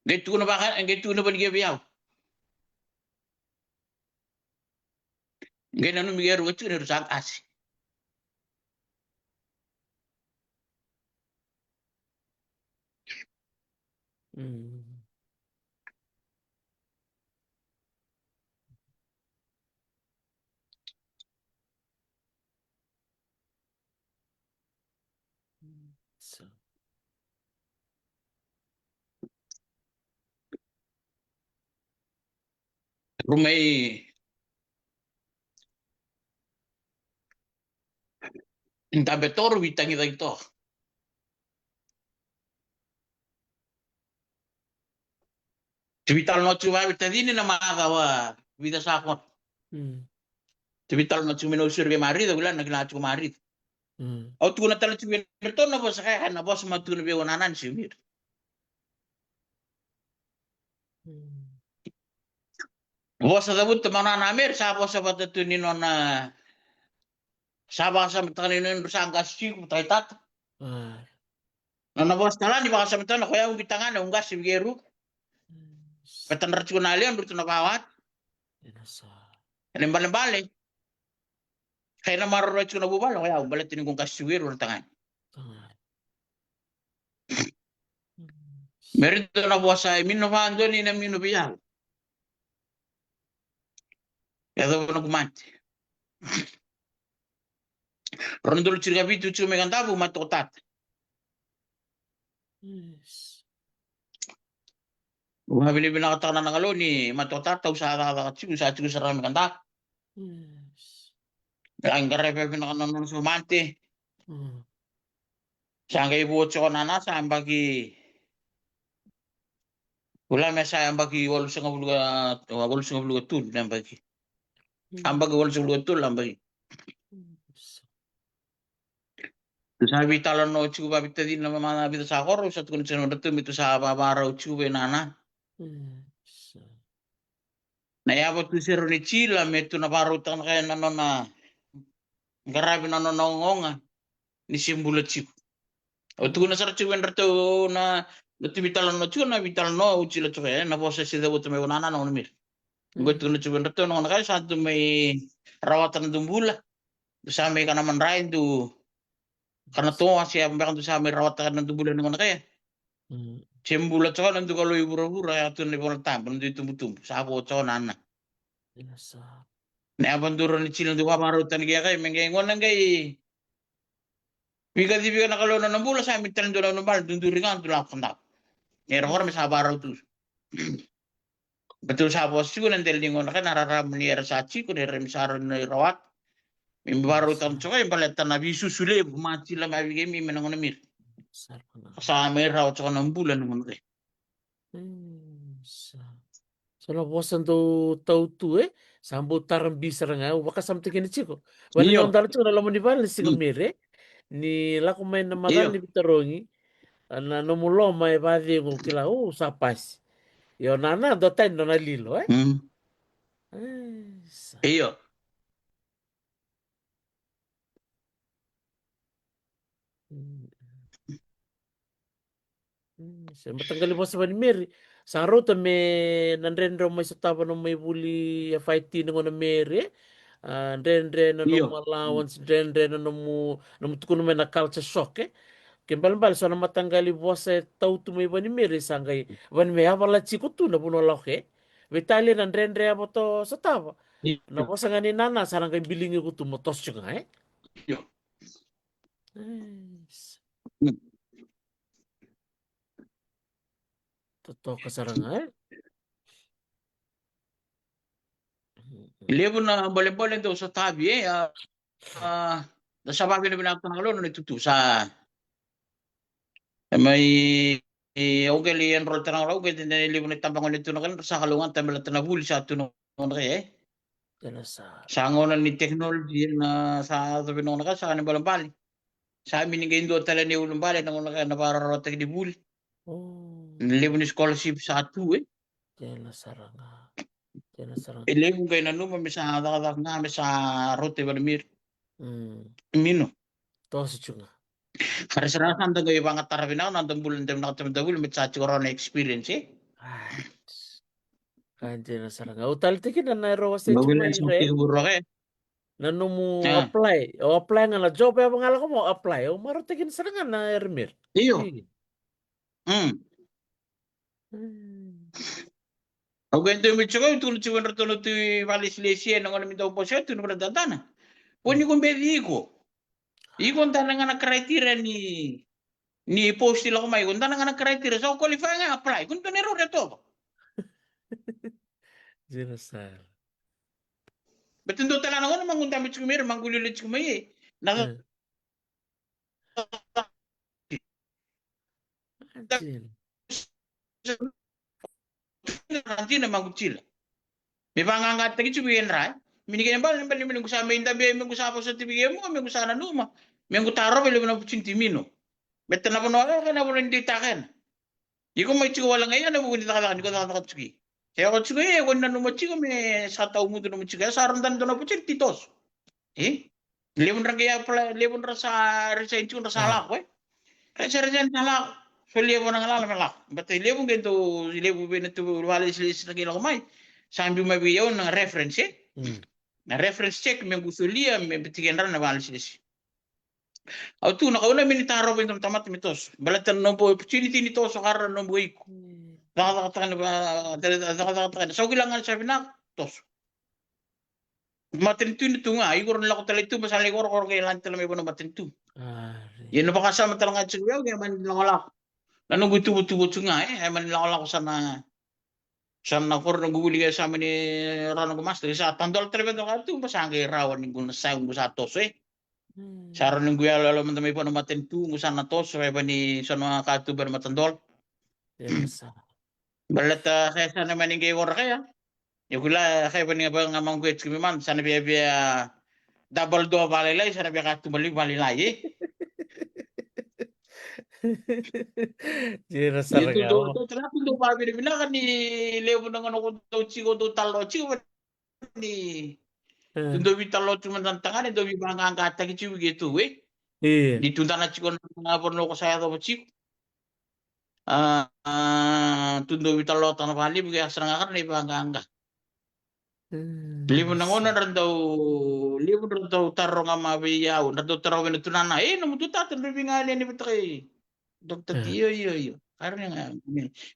Qai tukuna vaka, qai tukuna vani ke vei au. Qai nanumi keru ga tiko ni ru sa qase. Mm. So. Ru mai dabe toro, veitagicaki toro. Ti veitalanoa tiko vakaveitacini na macawa vica sa kona. Mm. Ti veitalanoa tiko mai na usuri vei Marica, kila na kila tiko Marica. Mm. Au tukuna tale tiko vei iratou na vosa kaya, na vosa ma tukuna vei au o Nana ni Siumira. Mm. Vosa cavuta ma o Nana Meri, sa vosa vata tu ni nona, sa vakasamataka ni nodra sa qase tiko, taitata. Ah. Nona vosa tale ni vakasamataka na ko yau qi tagane, au qase vei keru. Mm. Vata dra tiko na lewe, dra tu na vawat. Ena sa. Ena balebale. Kai na maroroi tiko na vuvale, ko yau baleta ni ko qase tiko keru na tagane. Tagane. Mm. Meri, dua na vosa e mino vadua ni na mino vei au. Yacova na kumate. Rau na dolo tiko ka vitu tiko mai Kadavu ma toko tata. Yes. Au vakavinavinakataka na Kalou ni ma toko tata au sa cakacaka tiko, sa tiko sara mai Kadavu. Yes. Qai qaravi vinaka na nona somate. Mm. Sa qai vo tiko Nana, sa yabaki, kila me sa yabaki walusagavulu ka, walusagavulu ka tolu na yabaki. Mm. Yabaki walusagavulu ka tolu na yabaki. Mm. Tu sa veitalanoa tiko vakaveitacini na macawa vica sa koro, sa tukuna tiko na nodratou me tu sa vavarau tiko vei Nana. Mm. Na yava tu sere ni tila me tu na varautaka na kaya na nona qaravi na nona ogaoga ni se bula tiko. Au tukuna sara tiko vei dratou na, na tu veitalanoa tiko, na veitalanoa au tila tiko, e, na vosa se cavuta mai o Nana na gona mira. Qo tukuna tiko vei dratou na gona kaya sa tu mai rawata na dubula. Du sa mai kana madrai du kana toa se a beka du sa mai rawata na dubula na gona kaya. Mm. Se bula tiko na duka lo i vuravura, ya tu na ivola tabu, na dui tubutubu. Sa vo tiko Nana. Ena sa. Na yava duru ni tila du vavarau tani kei a kai, me qai gona qai. Vika civika na Kalou na nona bula, sa mai tale dua na ulubale, duduri ga, du lako Kadavu. Era kora me sa varau tu. Batou sa vosa tiko na dela ni gona kaya na raramu ni era sa tiko, ni era me sa rau na i rawata. Me varau tiko tiko, e baleta na veisusu levu, ma tila ma vei kemi me na gona mira. Sa mai rawa tiko na bula na gona kaya. Mm, sa. So na vosa dou tau tu, e? Sa bau tara bi sara ga, au vakasamataki ni tiko. Vale, io, na dara tiko na loma ni vale ni siga, mm, Meri, e? Ni lako mai na macala, io, ni veitarogi, na nomu loma e vacegu kila, o, sa pasi. Io, na, na dua tani nona lilo, e? Mm. E, sa. Io. Mm. Mm, se mataqali vosa vei Meri. Sa rauta me na dredre o mai sotava na mai vuli a faiti na gona Meri, e? A, dredre na, io, nomu allowance, dredre na nomu, nomu tukuna mai na culture shock, e? Ke balebale so na mataqali vosa e tau tu mai vei Meri sa qai vei me a vala tiko tu na vanua lako, e? Veitalia na dredre a voto sotava. Io. Na vosa ga ni Nana sa na qai biligi ko tu mo toso ga, e? Io. Yes. Mm. Totoka sara ga, e? Levu na bolebole dou sotavi, e, a, a, da sa vakavinavinaka na Kalou na itutu sa. E mai, e, au qai lai enroll tara ga, au qai dede levu na itabagone tu na kena sa Kalou ga tabela tana vuli sa tu na gona kaya, e? Ena sa. Sa gona ni technology na sa yaco vei na gona kaya sa gone balebale. Sa mini qai dua tale ni ulubale na gona kaya na vakararawataki ni vuli. O. Na levu ni scholarship sa tu, e? Tena sara ga. Tena sara ga. E levu qai nanuma me sa cakacaka ga me sa rauta vei Meri. Mm. Mino. Toso tu ga. Kare sara sa da qai vagatara vinaka na da bula, da vinaka, da vuli me sa tiko rawa na experience, e? Ai. Ka dina sara ga. Au taleitaka kina na rau wasei tiko mai, e? Na nomu apply. O apply ga na job, e vagala ko mo apply. O marautaki na sara ga na Eremere. Io. Mm. Au qai dua me tiko, au tukuna tiko vei ratou na tu i vale silesi e na gona me dau bose, tu na vale dadana. Ko ni ko beci iko. Iko dana ga na criteria ni, ni post lako mai, iko dana ga na criteria, sa qualify ga apply. Ko ni tu na rau re toba. Jina sara. Bete dua tala na gona magu dame tiko mai, magu lili tiko mai. Na Dina magu tila. Me vaqaqataki tiko vei edra. Me ni kena bale, bale, me ni gu sa me dabe, me gu sa vosa tiko vei mo, me gu sa nanuma. Me gu tarova e levu na opportunity mino. Me tana vanua, e, kena vanua ni deitaka ena. Iko mai tiko wale ga ia na vuku ni cakacaka, ni ko cakacaka tiko. Ke ko tiko e, ko nanuma tiko me sa tau mudu nomu tiko. E sa ro dana dua na opportunity toso. E? Levu dra qai apply, levu dra sa resign tiko dra sa lako, e? Re sa resign sa lako. So levu na galala me lako. But e levu qai dau, levu vei na tu vale silesi na qai lako mai. Sa biu mai vei au na reference, e? Na reference check me gu solia, me beti kedra na vale silesi. Au tu na kauna me ni tarova e dua na tamata me toso. Baleta na nobu opportunity ni toso, ka ra na nobu iko. Cakacakataka na, cakacakataka na. Sa u kila ga ni sa vinaka, toso. Matanitu ni tu ga, iko ra na lako tale tu, ma sa lai korokoro ke lani tale mai vua na matanitu. Ia na vakasama tale ga tiko vei au, ke mani lakolako. Na noqu ituvatuva tiko ga, e, e mani lakolako sa na, sa na koro noqu vuli ke sa mani rawa noqu master, ke sa tadola tale vei noqu tu, ma sa qai rawa ni qu na sa qu sa toso, e. Sa rawa ni qu yaloyalo mada mai vua na matanitu, qu sa na toso, e vani sa na ka tu vei na matadola. Baleta ke sa na mani qai koro ke ya. Ia kula, e, kai vani ga, vani ga magu e tiko mai mada, sa na via, via double dua valailai, sa na via ka tu maliu valailai, e. Jira sara ga. Dou, dou, dou, dou, dou, vavinavinaka ni levu na gauna ko dou tiko, dou talo tiko, ni dou veitalanoa tiko mada na tagane, dou veivaqaqataki tiko vei keitou, e. Ni tu dana tiko na vanua ko sa yacova tiko. A, a, tu dou veitalanoataka na vakalevu, ke a sara ga kara na ivaqaqa. Levu na gauna ra dau, levu ra dau taroga mai vei au, ra dau taroga vei na tunana, e, nomu tu tata, dra veiga yani vata kei Doctor T, io, io, io. Kara ni ga,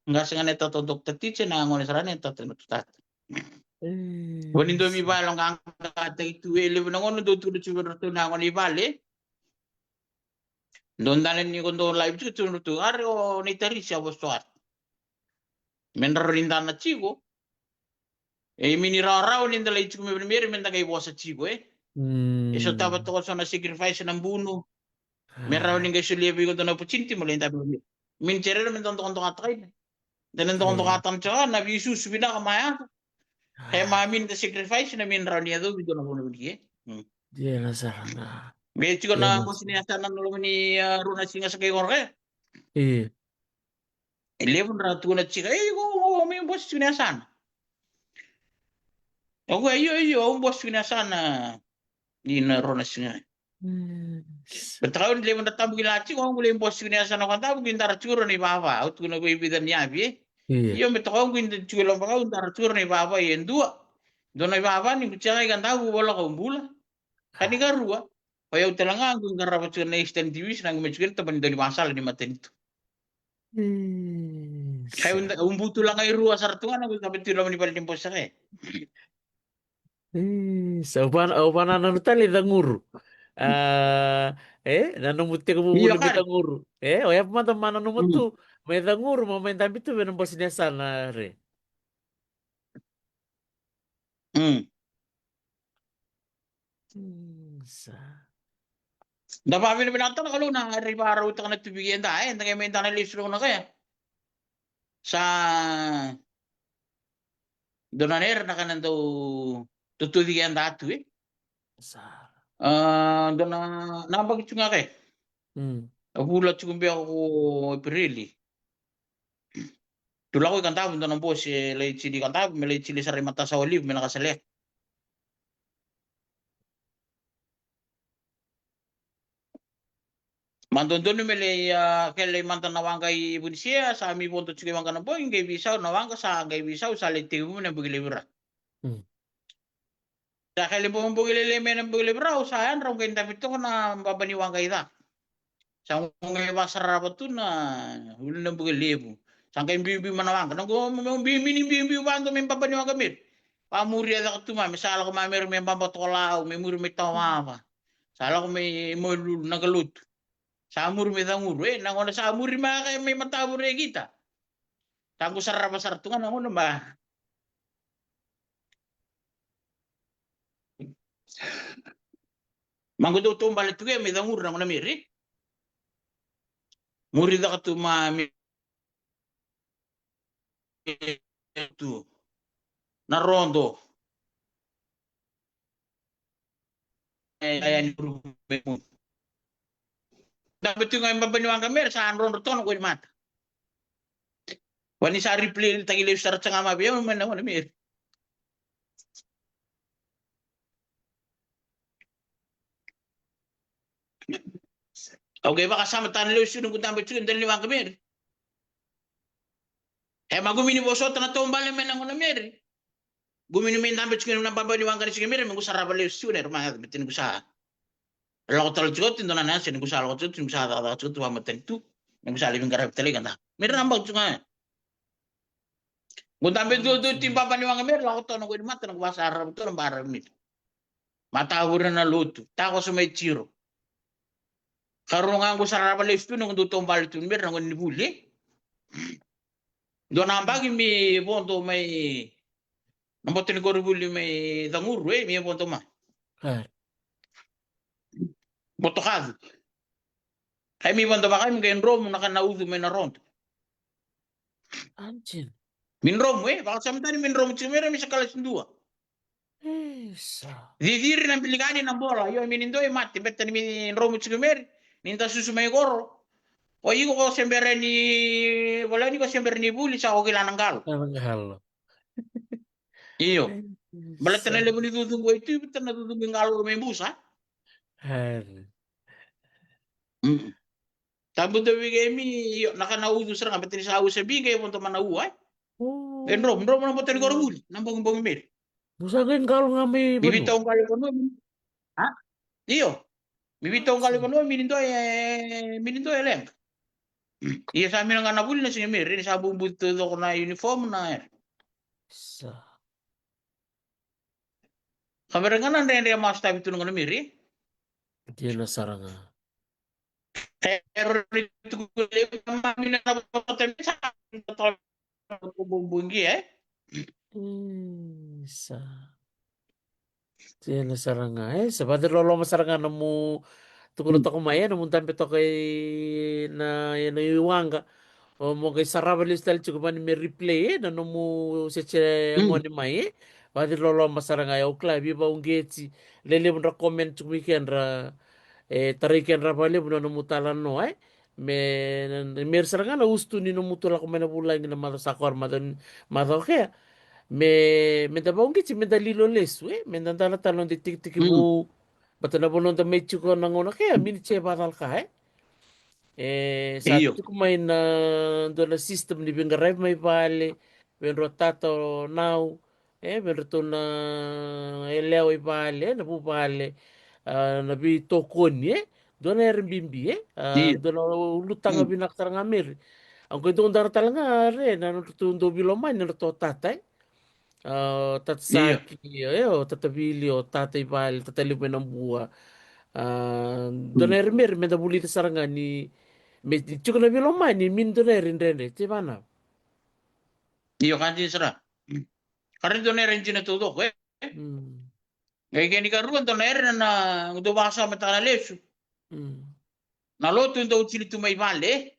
ga sega na tata Doctor T, se na gone sara na tata na tu tata. Ko ni dou veivaqaqataki tu, e, levu na gauna dou tu na tu vei ratou na gone i vale. Dou dana ni ko dou live tiko tu na tu, are o nei Tarisi a vosa tu. Me drau ni dana tiko. E, me ni rawarawa ni da lai tiko me vei Meri me da qai vosa tiko, e. E so tava toka so na sacrifice na bunu. Me rawa ni qai solia vei iko dua na opportunity mo lai dabe vei Meri. Me ni terera me da dokadokataka ina. Da na dokadokataka na tiko na veisusu vinaka mai aka. Ke ma me ni da sacrifice na me ni rawa ni yacovi dua na vanua vei, e. Ia na sara ga. Me tiko na bosi ni yasana na loma ni, a, rua na siga sa qai koro ke. E levu dra tukuna tiko, e, iko, iko, me bosi tiko ni yasana. Iko, io, io, au bosi tiko ni yasana. Ni na rua na siga. Me toka au ni levu na tabu ki la tiko, au qu lai bosi tiko ni yasana ko dabu ki dara tiko rua na ivava. Au tukuna ko i vica ni yavi, e. Io, me toka au qu i tiko i loma vakau dara tiko rua na ivava, e dua. Dua na ivava ni qu tiko i ka dabu vola ko bula. Ka ni karua, o yau tale ga qu qarava tiko na Eastern Division, qu me tiko na taba ni dau ni vasala ni matanitu. Kai u butu laga i rua sara tu ga na qu taba tu loma ni vale ni bosa ke. Sa u vana, u vana na nanu tale i caguru. A, e, na nomu teko vuvuli me caguru. E, o ya mada ma na nomu tu. Me caguru, ma me dabe tu vei na bosi ni yasana re. Mm. Mm, sa. Da vavinavinaka tale na Kalou na rai varautaka na tuvi keda, e, da qai mai da na lesu rau na kaya. Sa dua na nera na kana dau tutuvi keda tu, e. Sa. A, dua na, na baki tu ga kaya. Mm. A vula tu kumbe ko Epireli. Tu lako i Kadavu dua na bosi e lai tili i Kadavu, me lai tili sara i Matasawa Live, me na ka sa leka. Ma dodonu me lai, a, ke lai mada na waqa i Vunisea, sa mi vodo tiko i waqa na bogi, qai veisau na waqa, sa qai veisau, sa lai tekivu na bogi levu ra. Mm. Sa kele bogi, bogi lele mai na bogi levu rau, sa yadra au qai dabe toka na baba ni waqa i ca. Sa qai vakasarava tu na ulu na bogi levu. Sa qai biubiu mai na waqa. Na qo meu biu mini biubiu vado mai baba ni waqa meri. Vamuria caka tu mai, me sa lako mai meri me baba toka lau, me muri mai tawava. Sa lako mai, mai lulu na kalotu. Sa muri mai caguru, e, na gona sa muri mai ka mai matavure kita. Sa qu sarava sara tu ga na gona ma. Ma qu dau taubale tu ke mai caguru na gona meri. Muri caka tu ma mi tu na rodo. E, e, e, ni kuru me mu. Dabe tu ga e baba ni waqa meri sa drodro toka na qo ni mata. Wa ni sa replay taki lesu sara tsaga ma vei au me na wana meri. Au qai vakasama tana lesu ni qu dabe tu e dela ni waqa meri. E ma qu mini vosota na taubale me na gona meri. Qu mini me dabe tiko na baba ni waqa ni siga meri me qu sarava lesu tiko na ira ma yaco me tini qu sa lako tale tiko tu dua na nasa ni qu sa lako tiko tu ni qu sa cakacaka tiko tu vamatani tu. Me qu sa levi qaravi tale i ka da meri na bau tiko ga. Qu dabe duadua ti baba ni waqa meri lako toka na qo ni mata na qu vasarava toka na bara mita. Matavure na lotu takoso mai tiro. Karua ga qu sarava lesu tu na qu dau taubale tu meri na qo ni vuli. Dua na baki mi vodo mai na boto ni koronivuli mai caguru e mi vodo mai. Boto kacu. Kai mi vodo vaka mi qai dromu na kana ucu mai na rodo. Mi dromu e vakasamatani mi dromu tiko mera mi sa kalasi dua. Ciciri na bilikani na bola io mi ni doi mate beta ni mi dromu tiko meri. Ni da susu mai koro. O iko ko sebere ni vola ni ko sebere ni vuli sa ko kila na qalo. Io. Baleta na levu ni cucuqu e tu beta na cucuqu i qalo mai busa. Tabu da vige mi io na kana ucu sara ga beta ni sa usa biga e vodo mana ua e. E dromu dromu na bota ni koronivuli na bogibogi meri. Busa qai qalo ga mai vanua. Mi vitau qalo i vanua mi. A? Io. Mi vitau qalo i vanua mi ni dua e mi ni dua e leqa. Ia sa mina ga na vuli na siga meri ni sa bubuti taucoko na uniform na era. Sa. Ka vere ga na dredre a masu tavi tu na gona meri. Dina sara ga. E rori tuku levu na mamina na vota mesa. Bubugi e. Isa. Tena sara ga e sa vaciloloma sara ga na mu tukuna toka mai e na mu dabe toka i na e na i waqa. O mo qai sarava lesu tale tiko vani me replay e na nomu sese gone mai e. Vaciloloma sara ga e au kila e veivauqeti lelevu dra comment tiko mai kedra. E tarai kedra valevu na nomu talanoa e. Me me sara ga na usutu ni nomu tu lako mai na vulagi na maca sa kora maca maca okea. Me me da vauqeti me da lilo lesu e me da dala tale noda itikitiki vou. Bata na vanua da mai tiko na gauna kea mini se vacalaka e. E sa tiko mai na dua na system ni veiqaravi mai vale. Vedra tata o nau e vedratou na yalewa i vale e na vuvale. A na veitokoni e dua na era bibi e a dua na ulutaga vinaka sara ga meri. Au qai dou dara tale ga re na nodratou dou vilomani na nodratou tata e. A o tata saki e o tata vili o tata i vale tata levu mai na bua. A dua na era meri me da vulica sara ga ni me tiko na vilomani mini dua na era i dredre te vana. Io ka dina sara. Ka raica dua na era dina taucoko e. Qai kena ikarua dua na era na dau vakasamataka na lesu. Na lotu dau tini tu mai vale.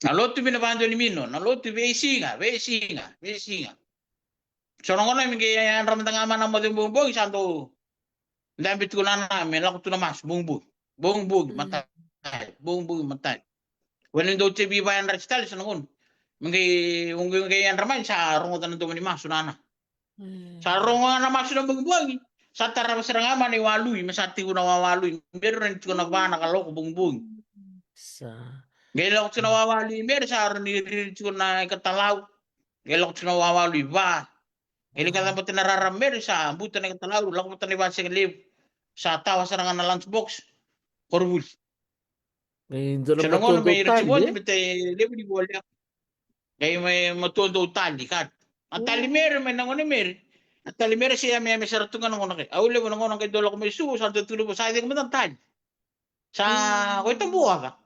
Na lotu mi na vakadua ni mino na lotu veisiga veisiga veisiga. So na gona mi qai yadra mada ga ma na moce bogibogi sa dau dabe tiko na na me lako tu na masu bogibogi bogibogi matai bogibogi matai. Wena dou tevi vayadrati tale sa na gona. Me qai uqi qai yadra mai sa rogoca na doma ni masu na na. Sa rogo ga na masu na bogibogi. Sa tarava sara ga ma na iwalui me sa tiko na wawalui me rau ni tiko na va na kaloko bogibogi. Qai lako tiko na wawalui me rau sa rau ni riri tiko na ikatalau. Qai lako tiko na wawalui va. E lika cabata na rara mere sa buta na ikatalau, lako vata na ivasega levu. Sa tawa sara ga na lunch box. Koronivuli. E dua na matua dau tali, e? Bete levu ni voleka. Qai mai matua dau tali, ka. A tali mere, mai na gone mere. A tali mere se yameyame sara tu ga na gone qai. Au levu na gone qai dau lako mai Suva, sa dau tukuna vua, sa cegu mada na tali. Sa, ko i tabu oca.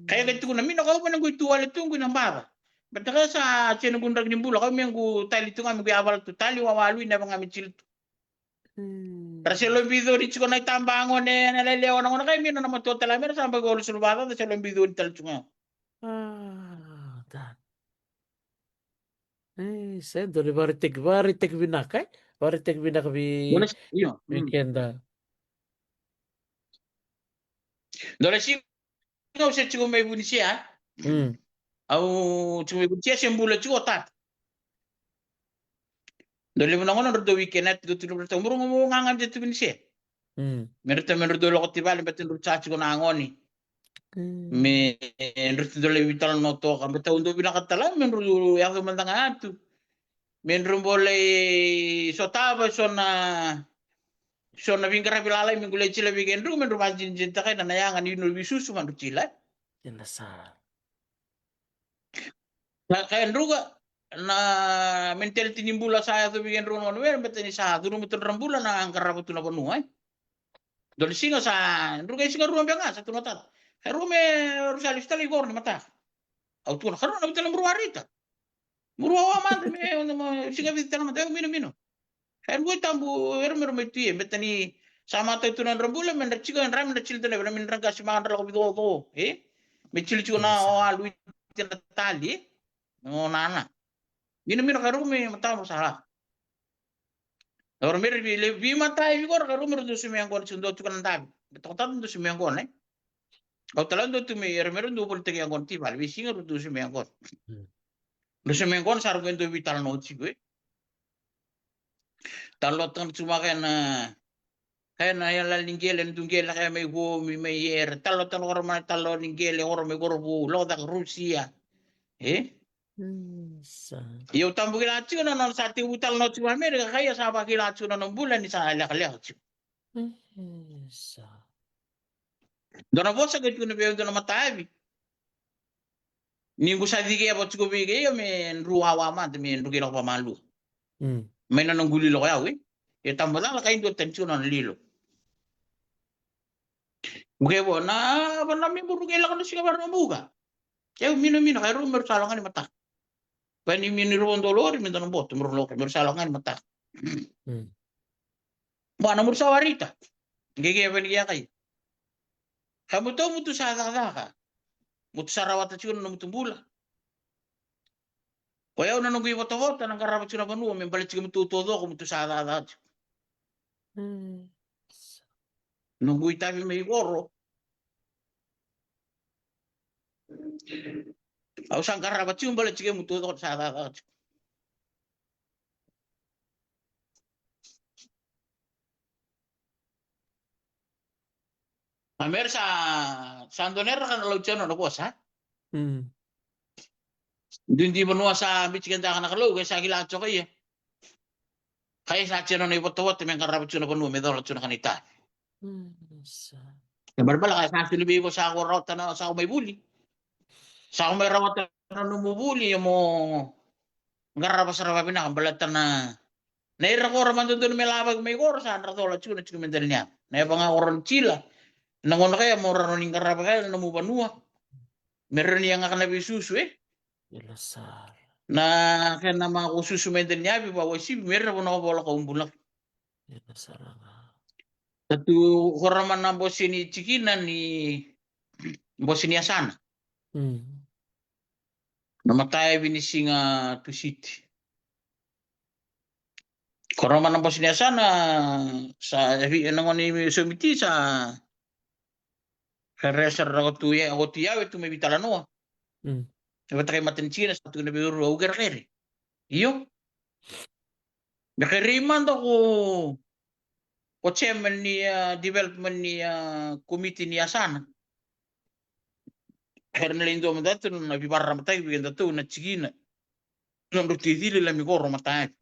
Kaya qai tukuna, mina kau vana qu i tu wale tu qu i na baca. Beta kaya sa tia na qu draki ni bula, kau me qu tali tu ga me qu yavala tu tali, wawalu i na vanga me tili tu. Ra se lobi cori tiko na itaba gone, na lelewa na gone, kaya mina na matua tala mera sa baki walu sulu vaca, ra se lobi cori tali tu ga. E, se dua ni variteki, variteki vinaka, e? Variteki vinaka vi, vi keda. Dua na siga au se tiko mai Vunisea. Au tiko mai Vunisea se bula tiko o tata. Dua levu na gone dra dau wikena, dra dau tiko, dra dau muru gaga dra tu Vunisea. Me dra dau, me dra dau lako ti vale, beta dra sa tiko na gone. Me dra tu dra lai vitalanoa toka, beta au dau vinaka tala, me dra yaco mada ga tu. Me dra bolei sotava so na, so na viqaravi lalai me qu lai tila vei kedru, me dra vajinijinitaka na, na yaga ni inu veisusu ma dra tila. Ena sa. Na kaya druka, na mentality ni bula sa yaco vei kedru na gone, beta ni sa curuma tu dra bula na qarava tu na vanua, e. Dua na siga sa, druka e siga rua beka ga, sa tu na tata. Kaya rua me, rua sa lesu tale i koro ni mataka. Au tukuna, kaya rua na vitala muru warita. Muru wawa mada me, me siga vica tale mada, e, mino, mino. Kaya rua e tabu, era mero mai tu ia, beta ni sa matau tu na dra bula, me dra tiko, e dra me dra tili tu na, me dra qasi ma dra lako vicoco, e? Me tili tiko na o alu i tina tali, e? O nana. Mina, mina, kaya rua me matamu sa la. Ora me ra vi, le vi mata e vi kora, kaya rua me ra dua su me yaqona, tiko dua tiko na davi. Me toko tata dua su me yaqona, e? Au tala dua tu me, era me ra dua volitaki yaqona ti vale, veisiga ra dua su me yaqona. Dua su me yaqona, sa ra qai dua vitalanoa tiko, e? Talanoataka na tiko maka ena, kaya na yalali ni qele, na dua qele, kaya mai Vomi, mai Yere. Talanoataka na koro mai, talanoa ni qele, koro mai Korovou, lako caka Rusia. E? Ia au tabu kila tiko na nona sa tekivu talanoa tiko Amerika, kaya sa vakila tiko na nona bula ni sa lekaleka tiko. Dua na vosa qai tukuna vei au dua na matayavi. Ni qu sa cikeva tiko vei kei au me dru wawa mada me dru kei lako vamalua. Mai na noqu lilo ko yau, e. Ia tabu cala kai dua tani tiko na nona lilo. Qu kei vo na, vana me buru kei lako na siga vara na buka. Kei au mina mina, kai rua me ru sa lako ga ni mataka. Vani mini rua dolori me dua na boto, me ru lako, me ru sa lako ga ni mataka. Bua na muru sa warita. Qeqe vani yakai. Ka mutou mutu sa cakacaka. Mutu sa rawata tiko na mutu bula. O yau na noqu ivotavota na qarava tiko na vanua me bale tiko mutu taucoko mutu sa cakacaka tiko. Noqu itavi mai koro. Au sa qarava tiko bale tiko mutu taucoko sa cakacaka tiko. A mera sa, sa dua na era ka na lau tiko na vosa. Dui dui vanua sa bici ke daka na Kalou, ke sa kila tiko ia. Kai sa tiko na ivotavota me qarava tiko na vanua, me cola tiko na kanita. E balabala ka sa sili vei iko sa ko rawata na, sa ko mai vuli. Sa ko mai rawata na nomu vuli, mo qarava sara vavinaka, baleta na Na ira koro madodonu me lavaki mai koro sa dra cola tiko na tiko me dali ni yaga. Na yava ga koro ni tila. Na gona kaya mo raro ni qarava kaya na nomu vanua. Me raro ni yaga kana veisusu, e? Na kena ma ko susu me dali ni yavi va wasivi me raro na vola ka ubula. Tatu koro ma na bosi ni tikina ni bosi ni asana. Na matayavi ni siga Tusiti. Koroma na bosi ni yasana sa e na gone i Somiti sa rere sara na kotu ya, kotu yawe tu mai veitalanoa. E vata kai mata ni tigana sa tukuna vei uru au kerekere. Io. Me kerei mada ko, ko chairman ni, a, development ni, a, komiti ni yasana. Kere na lai dua mada tu na veivakararamataki vei kedatou na tigina. nodratou icili Lami koro Matayavi.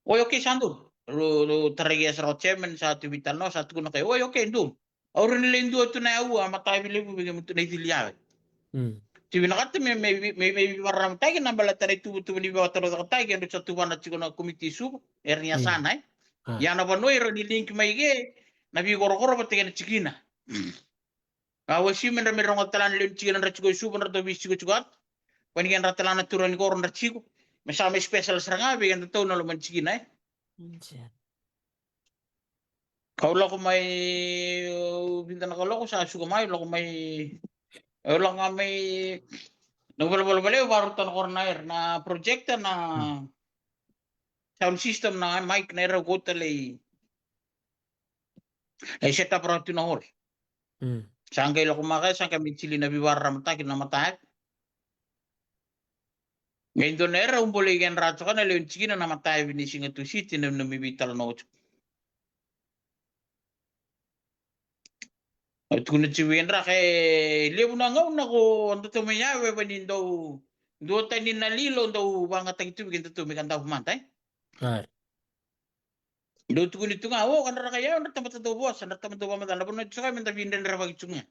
Oi, okay, sa dua. Rau tarai ke sara o chairman, sa tu veitalanoa, sa tukuna kai, oi, okay, dua. Au rawa ni lai dua tu na yaua Matayavi Levu vei kemudou na icili yawa. Ti vinakata me me me me veivararamataki na baleta na ituvatuva ni veivakatorocaketaki, e dau sa tuvana tiko na komiti Suva era ni yasana e. Ia na vanua e rawa ni link mai ke na veikorokoro vata kei na tikina. Au assume me dra me rogoca tale na lewe ni tikina dra tiko e Suva, dra dau veisikosiko atu. Kua ni kedra tale na turaga ni koro dra tiko me sa mai special sara ga vei kedatou na loma ni tikina e. Kau lako mai, au vinaka na kau lako, sa suka mai, lako mai, au lako ga mai na valevale, au varautaka na koro na era na projector, na sound system, na mic na era, au kauta lai lai set up rawa tu na hall. Sa qai lako mai ke, sa qai mai cili na veivararamataki na Matayavi. Qai dua na era au bolei kedra toka na lewe ni tikina na Matayavi ni siga Tusiti na na me veitalanoa tiko. Au tukuna tiko vei kedra ke levu na gauna ko datou mai yawa e vani dau dua tani na lilo dau vagataki tu vei kedatou me ka dau mada e. Dau tukuni tu ga, o, ka dra na kai yawa, dra tamata dau vosa, dra tamata dau vakamacala, na vanua tiko me da veidredrevaki tiko ga.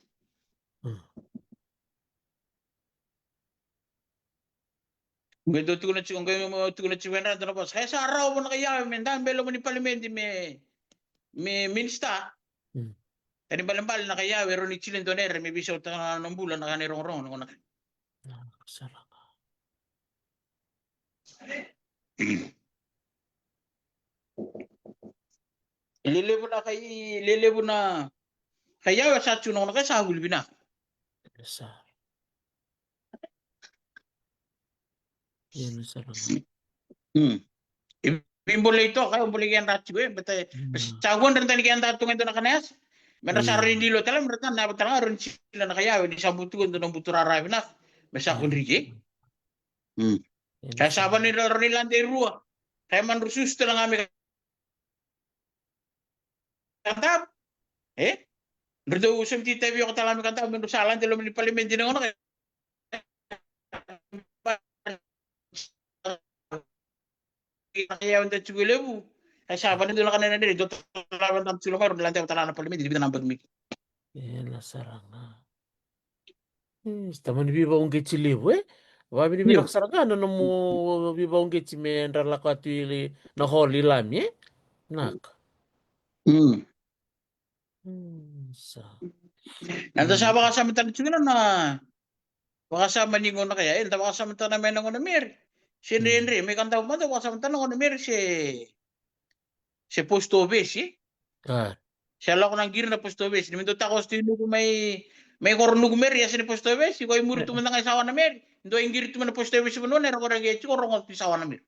Qai dau tukuna tiko, qai mo tukuna tiko vei dra dau na vosa. Kai sa rawa vua na kai yawa me da belo mani palimedi me me minista. Tani balebale na kai yawa e rawa ni cili dua na era me veisautaka na bula na ka na irogorogo na gona kai. Lelevu na kai, lelevu na kai yawa sa tu na gona kai sa vuli vinaka. Ia na sara ga. E veibolei toka, e bolei kedra tiko e, beta sa vua dra dani kedra tu ga e dua na ka na yasa. Me dra sa rawa ni lilo tale, me dra tana yava tale ga, rawa ni sila na ka yawa, ni sa butu ga dua na butu rara vinaka. Me sa kodriki e. Ka sa vani dra rawa ni lade e rua. Ka e madru susu tale ga me ka dau e dra dau semiti tavi oko tale ga me ka dau me dra sa lade loma ni palimedi na gona ka Ia, da tiko e levu. Ai sa vana dua na ka na dredre, dua tale vana dua tiko mai, rau na lade tale na palimedi, ni vica na baki miki. E, na sara ga. E, sa tamani veivauqeti levu, e? Vavinavinaka sara ga na nomu veivauqeti me dra lako atu i na hall i Lami, e? Naka. Eda sa vakasama tale tiko na vakasama ni gauna kaya, eda vakasama tale mai na gauna Mary. Se dredre, me ka dau mada vakasama tale na gauna Mary se se post office. Se lako na qiri na post office, ni me dau takoso tu i Nuku mai mai koro Nuku Mary, ia se ni post office, ko i muri tu mada ga i sawa na Mary. Dau i qiri tu mai na post office vanua na era koro qe tiko rogo tu i sawa na Mary.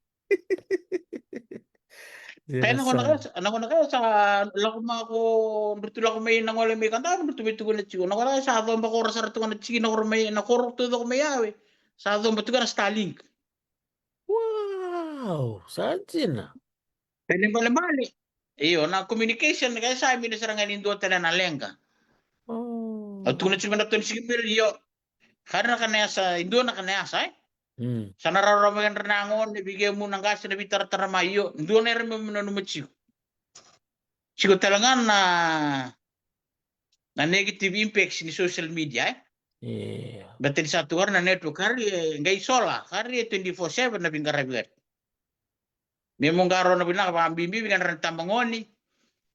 Kai na gona kaya sa, na gona kaya sa lako ma ko drutu lako mai na gole mai ka dau drutu mai tukuna tiko. Na gona kaya sa coba koro sara tukuna tiki na koro mai na koro tu coko mai yawe. Sa coba tukuna Starlink. Wow, sa dina. Pele bale bale. Io, na communication kaya sa mina sara ga ni dua tale na leqa. Au tukuna tiko na toni siki mil io. Kari na kanesa, e dua na kanesa, e? Sa na rarama kedra na gone, vei kemu na qase na veitaratara mai, io, dua na era me nanuma tiko. Tiko tale ga na na negative impacts ni social media, e? Baleta ni sa tu kari na network, kari e qai sola, kari e twenty-four seven na veiqaravi kari. Me mo qarauna vinaka vakabibi vei kedra na tabagone.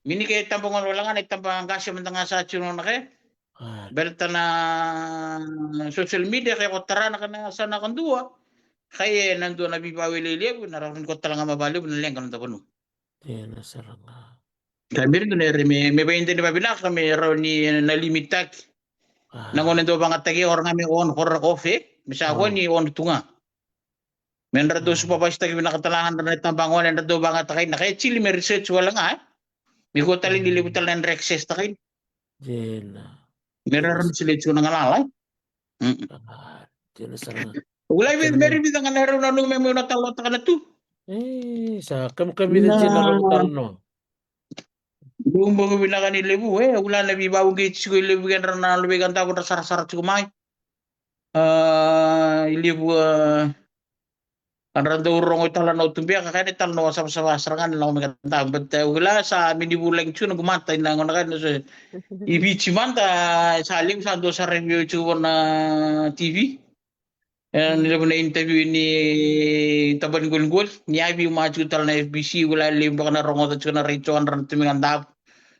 Me ni ke tabagone wale ga na itaba qase mada ga sa tiko na kaya. Baleta na social media ke ko tara na ka na sa na kadua. Kai e na dua na veivawelei levu na rawa ni ko tala ga ma valevu na leqa na noda vanua. Ena sara ga. Ka me ri dua na ere me me vaideni vavinaka me rawa ni na limitaki. Na gone dau vagataki ora ga me on kora off e me sa ko ni on tu ga. Me dra dau supervise taki vinaka tale ga dra na tabagone dra dau vagatakai na kai cili me research wale ga e. Me ko tale ni levu tale na dra access takai. Ena. Me ra rami sile tiko na galala e. Ena sara ga. Ulai vei me ri vica ga na rau na nume me na talo taka na tu. E sa kamikamica tiko na rau talo no. Dou bogi vinaka ni levu e, ula na veivauqeti tiko i levu kedra na luve ka davo dra sarasara tiko mai. A i levu a Ka ra dau rogo i talanoa tu beka, ka kena i talanoa savasava sara ga na lako mai ka dabe. But, e, au kila sa mini vulagi tu na gumata ina gona ka na so i Viti mada, sa levu sa dua sara e via tu vua na T V. E, ni levu na interview ni taba ni qoliqoli. Ni yavi ma tu tale na F B C, au kila levu beka na rogoca tu na retio, na tu mai ka dabe.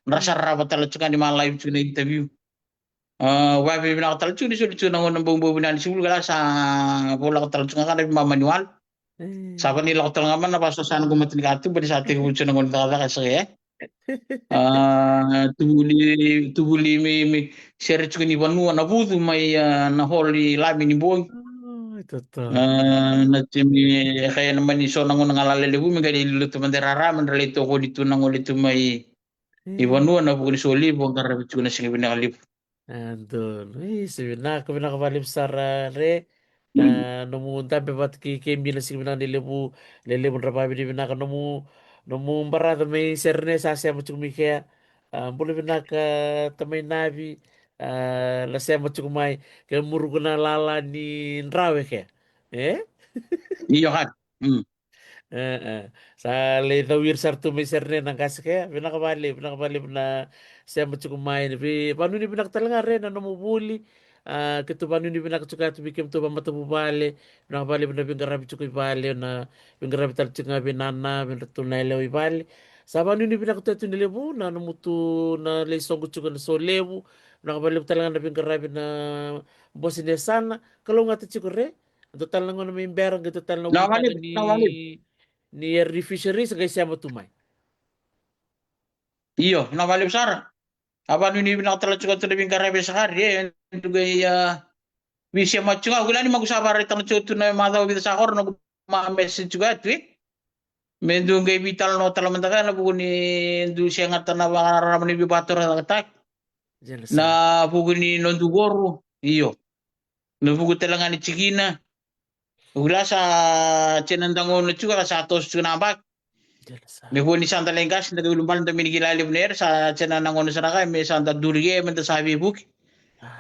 Na sarava tale tu ka ni ma live tu na interview. A, vavinavinaka tale tu ni soli tu na gauna bobobina ni sivulu kala sa volaka tale tu ga ka na vimama ni wala. E. Sa vani lako tale ga mana vaso sa na gomata ni ka tu bani sa tekivu tu na gauna cakacaka sa e. A, tuvuli, tuvuli me, me sere tu ni vanua na vucu mai, a, na hall i lami ni bogi. Ai, tata. A, na timi e kaya na mani so na gauna ga lale levu me gai lilo tu mande rara me ra lai tokoni tu na gole tu mai i vanua na vuku ni so levu a qaravi tu na siga vinaka levu. A, donu. Isi, vinaka, vinaka valevu sara re. A, nomu dabe vata kei kemi na siga vinaka ni levu, lelevu dra vavinavinaka nomu, nomu baraca mai Serene sa sema tiko mai kea. A, bula vinaka tamai Navi, a, na sema tiko mai, ke muruku na lala ni drawe kea. E? Io, ka. Mm. E, e. Sa lai cau ira sara tu mai Serene na qase kea. Vinaka valevu, vinaka valevu na sema tiko mai. Na vei, vanuni vinaka tale ga re na nomu vuli. A, keitou vanuni vinaka tiko atu vei kemitou vamatavuvale. Vinaka valevu na veiqaravi tiko i vale, na veiqaravi tale tiko ga vei nana, vei dratou na yalewa i vale. Sa vanuni vinaka tu atu ni levu, na nomu tu na lai soqo tiko na so levu. Vinaka valevu tale ga na veiqaravi na bose ni yasana. Kalougata tiko re. Dua tale na gauna mai bera, qai dua tale na Na wili vale, tale na wale. ni, ni era ni fisheries, qai sema tu mai. Io, na vale sara. A vanuni vinaka tale tiko tu na veiqaravi sa kari, e, du qai, a, vei sema tiko, au kila ni maku sa varaitaka tiko tu na macawa vica sa koro na ku ma message tiko atu, e. Me du qai veitalanoa tale mada ga na vuku ni du segata na vakararama ni veivakatorocaketaki. Jealous. Na vuku ni nodu koro, io. Na vuku tale ga ni tikina. Au kila sa tena da gauna tiko ka sa toso tiko na yabaki. Me vua ni sa da lai qase da qai ulubale da me ni kila levu na yere sa tena na gauna sara ka me sa da duri ke me da sa veivuke.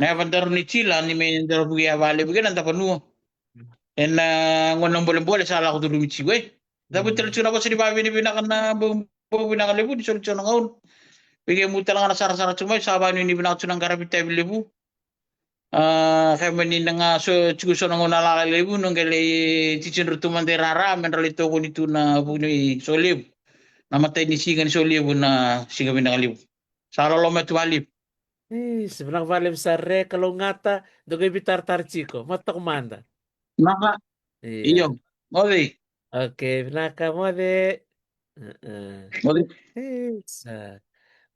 Na yava daru ni tila ni me daru vuke yava levu ke na da vanua. Ena gauna bolebole sa lako curumi tiko e. Da vuta tale tiko na vosa ni vavinavinaka na bau vinaka levu ni soli tiko na gauna. Vei kemu tale ga na sarasara tiko mai sa vanuni vinaka tiko na qaravi tavi levu. A, kemuni na ga so tiko so na gauna lala levu na qai lai titidra tu mada i rara me dra lai tokoni tu na vuku ni so levu. Na matai ni siga ni so levu na siga vinaka levu. Sa loloma tu valevu. Isi, vinaka valevu sara re, kalougata, dou qai veitaratara tiko, ma toka mada. Vinaka. Io. Io. Moce. Okay, vinaka moce. Moce. Isa.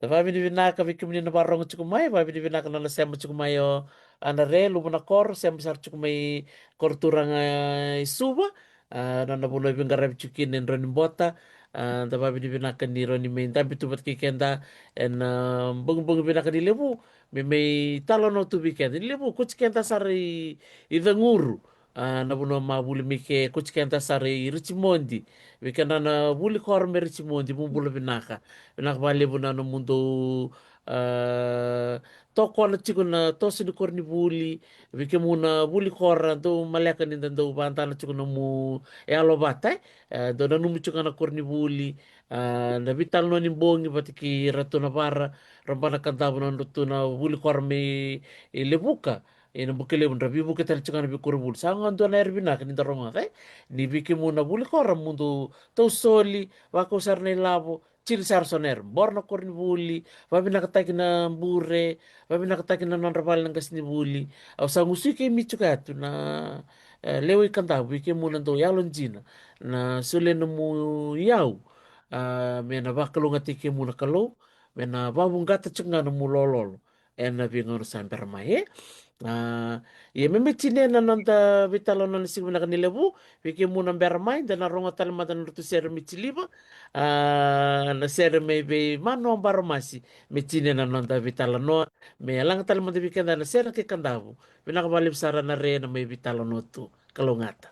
Da vavinavinaka vei kemuni na varogo tiko mai, vavinavinaka na nona sema tiko mai o Ana Re, luvu na koro, sema sara tiko mai koro turaga i Suva. A, na nona vanua e veiqaravi tiko kina e Draunibota. A, da vavinavinaka ni rawa ni mai dabe tu vata kei keda ena bogibogi vinaka ni levu, me mai talanoa tu vei keda. Ni levu, koti keda sara i, i Caguru. A, na vanua ma vuli mai ke, koti keda sara i Richmond. Vei keda na vuli koro mai Richmond, mo bula vinaka. Vinaka valevu na nomudou, a, tokona tiko na toso ni koronivuli, vei kemu na vuli koro, dou maleka ni da dou vadana tiko nomu yalo vata, e? E, dou nanumi tiko na koronivuli, a, na veitalanoa ni bogi vata kei Ratu Navara, Rabana Kadavu na nodratou na vuli koro mai, e, Levuka, ena Bukelevu, dra veivuke tale tiko na veikoronivuli. Sa ga dua na yere vinaka ni da rogoca, e? Ni vei kemu na vuli koro, mo dou tausoli, vakau sara na ilavo, tini sara so na yere, boro na koronivuli, vavinakataki na bure, vavinakataki na nodra vale na qasenivuli. Au sa gusui kemi tiko yatu na, e, lewe i Kadavu, i kemu na dau yalo dina, na solia nomu iyau, a, me na vakalougatataki kemu na Kalou, me na vavuqata tiko ga nomu lololo ena veigauna sa bera mai, e? A, ia me me tini na noda veitalanoa na siga vinaka ni levu, vei kemu na bera mai, da na rogo tale mada na nodratou sere me tiliva, a, na sere mai vei Manoa Baromasi, me tini na noda veitalanoa, me laga tale mada vei keda na sere kei Kadavu. Vinaka valevu sara na re na mai veitalanoa tu. Kalougata.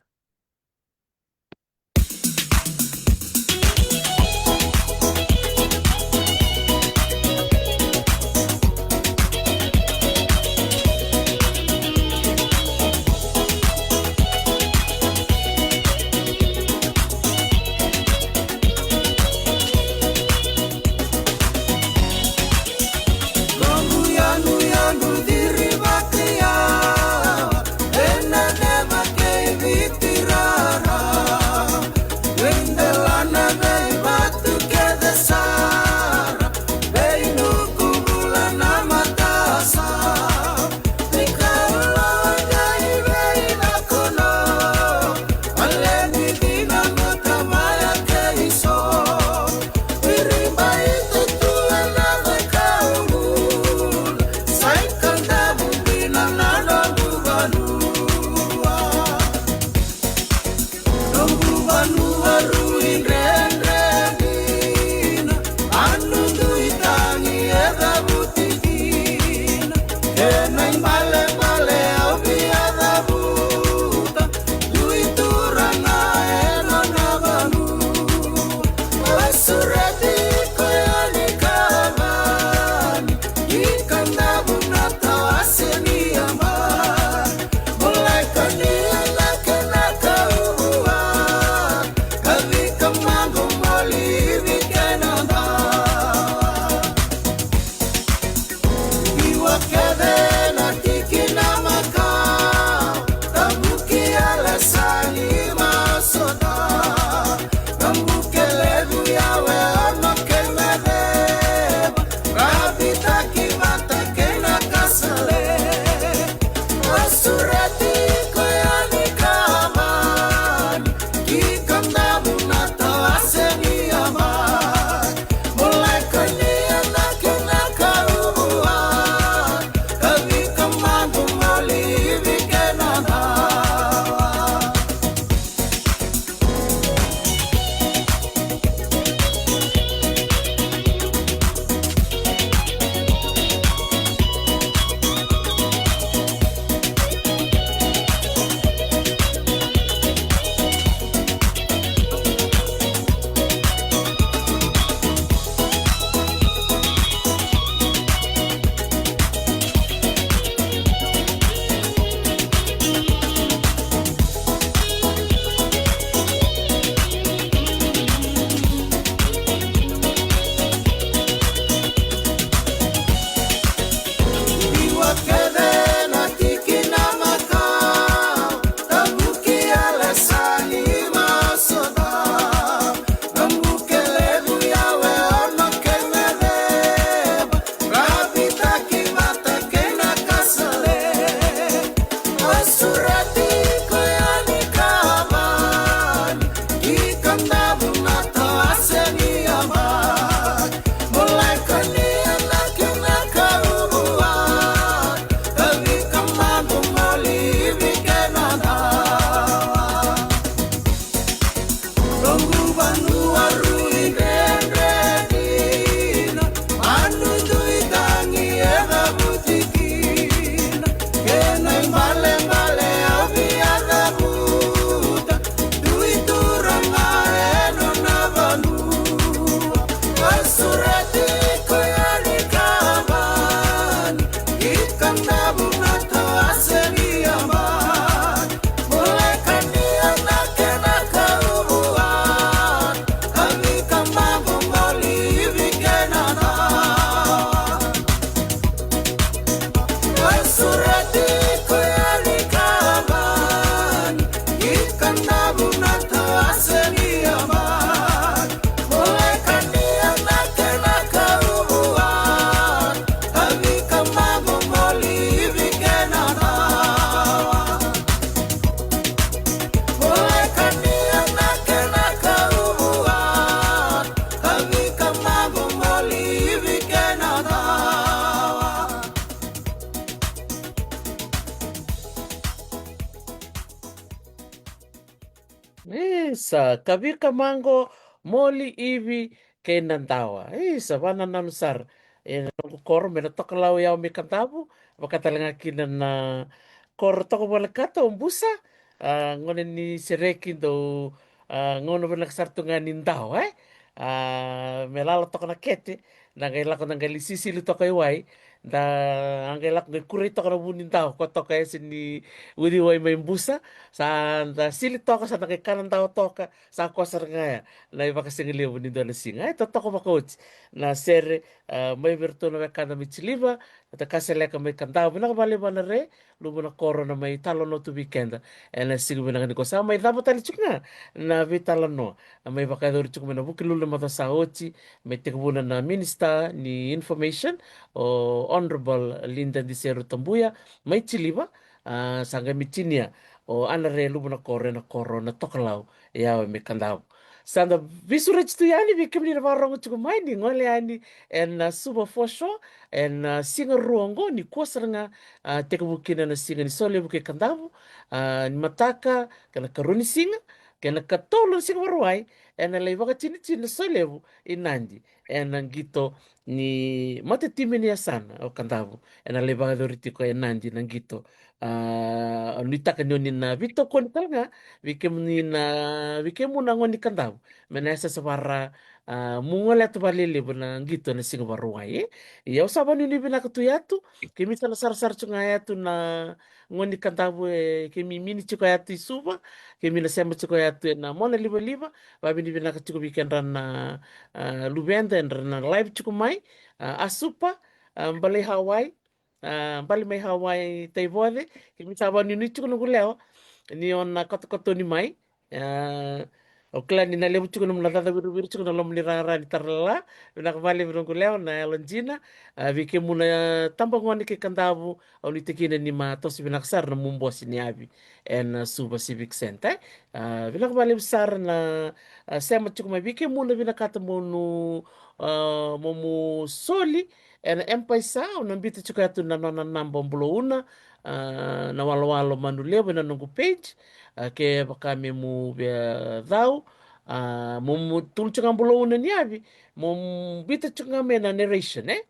Isa, kavika maqo, moli, ivi kei na dawa. Isa, vakanananu sara. E na noqu koro mai na Tokalau, Yawa mai Kadavu, vaka tale ga kina na koro toka volekata o Busa. A, gone ni sereki dou, a, gauna vinaka sara tu ga ni dawa, e? A, me lala toka na kete, na qai lako na qai lai sisili toka i wai, da a qai lako qai kurei toka na vu ni dawa, ko toka e se ni uciwai mai Busa, sa da sili toka, sa da qai kana dawa toka, sa ko sara ga ya na ivakasigalevu ni dua na siga. E, totoka vakaoti na sere, a, mai vei iratou na wekada mai Tiliva, na Takaseleka mai Kadavu, vinaka vakalevu Anare, luvu na koro na mai talanoa tu vei keda. E na siga vinaka ni ko sa mai cava tale tiko ga na veitalanoa. A mai vakayacori tiko mai na Vukelulu na macawa sa oti, mai tekivuna na Minister ni Information, o Honourable Linda Diseru Tabuya, mai Tiliva, a, sa qai mai tinia o Anare, luvu na koro, e na koro na Tokalau, Yawa mai Kadavu. Sa da veisureti tu yani vei kemuni na vakarogo tiko mai ni gole yani e na Suva Foreshore, e na siga rua oqo, nikua sara ga, a, tekivu kina na siga ni Solevu kei Kadavu, a, ni mataka, kei na karua ni siga, kei na katolu na siga Vakarauwai, e na lai vakatinitini na Solevu i Nadi, e na qito ni matatimi ni yasana o Kadavu, e na lai vakayacori tiko e Nadi na qito. A, nuitaka ni oni na veitokoni tale ga vei kemuni na, vei kemu na gone ni Kadavu, me na yasayasa vaka ra, a, mo gole tu vakalelevu na qito na siga Vakarauwai, e. Ia au sa vakanuinui vinaka tu ya tu, kemi sa na sarasara tu ga ya tu na gone ni Kadavu, e, kemi mini tiko ya tu i Suva, kemi na sema tiko ya tu e na mona livaliva, vakanuinui vinaka tiko vei kedra na, a, luveda era na live tiko mai, a, Asupa, a, Balei Hawaii, a, Bale mai Hawaii, Taivoce, kemi sa vakanuinui tiko noqu lewa ni o na katokatoni mai. A, au kila ni na levu tiko nomu na caca wiriviri tiko na loma ni rara ni taralala. Vinaka vakalevu noqu lewa na yalo dina. A, vei kemu na tabagone kei Kadavu, au nuitaka ni ma toso vinaka sara na nomu bose ni yavi e na Suva Civic Centre, e. A, vinaka vakalevu sara na, a, sema tiko mai. Vei kemu na vinakata mo nu, a, mo mu soli e na M-PAiSA, au na biuta tiko ya tu na nona naba o Bulauna, a, na walowalo Manu Levu ena noqu page. A, kevaka me mu via cau, a, mo, mo tulu tiko ga bulou na ni yavi, mo bita tiko ga me na narration, e?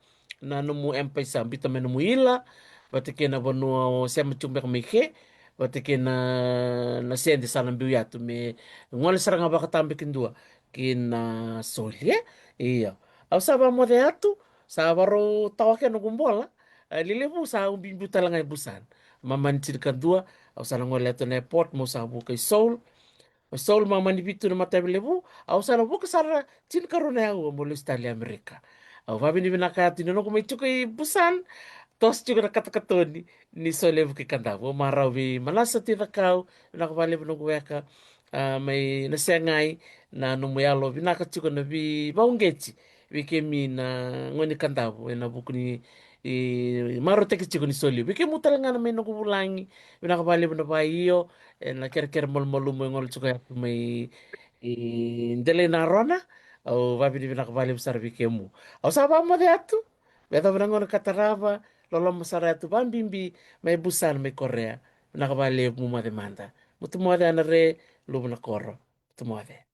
Na nomu M-PAiSA, bita me nomu ila, vata kei na vanua o sema tiko beka mai ke, vata kei na, na sede sa na biu yatu me gole sara ga vakatabakidua ki na soli, e? Io. Au sa vamoce yatu, sa varau tawa ke noqu bola, a, lelevu sa ubibiu tale ga i Busan. Mamani tinikadua, au sa na gole yatu na airport, mo sa vuka i Seoul. O Seoul mamani vitu na mataveilelevu, au sa na vuka sara tinikarua na yaua mo lesu tale i Amerika. Au vavinavinaka yatu ni noqu mai tiko i Busan, toso tiko na katakatoni ni Solevu kei Kadavu. Au marau vei Manasa Ticakau, vinaka vakalevu noqu weka, a, mai na segai, na nomu yalo vinaka tiko na veivauqeti vei kemi na gone ni Kadavu, ena vuku ni, i, marautaki tiko ni Solevu. Vei kemu tale ga na mai noqu vulagi, vinaka vakalevu na vaio, ena kerekere malumalumu e gole tiko yatu mai, i, Delainarona. Au vavinavinaka vakalevu sara vei kemu. Au sa vamoce yatu, me yacova na gauna ka tarava, loloma sara yatu vabibi mai Busan mai Korea. Vinaka vakalevu, mo moce mada. Mo tu moce, Anare, luvu na koro. Mo tu moce.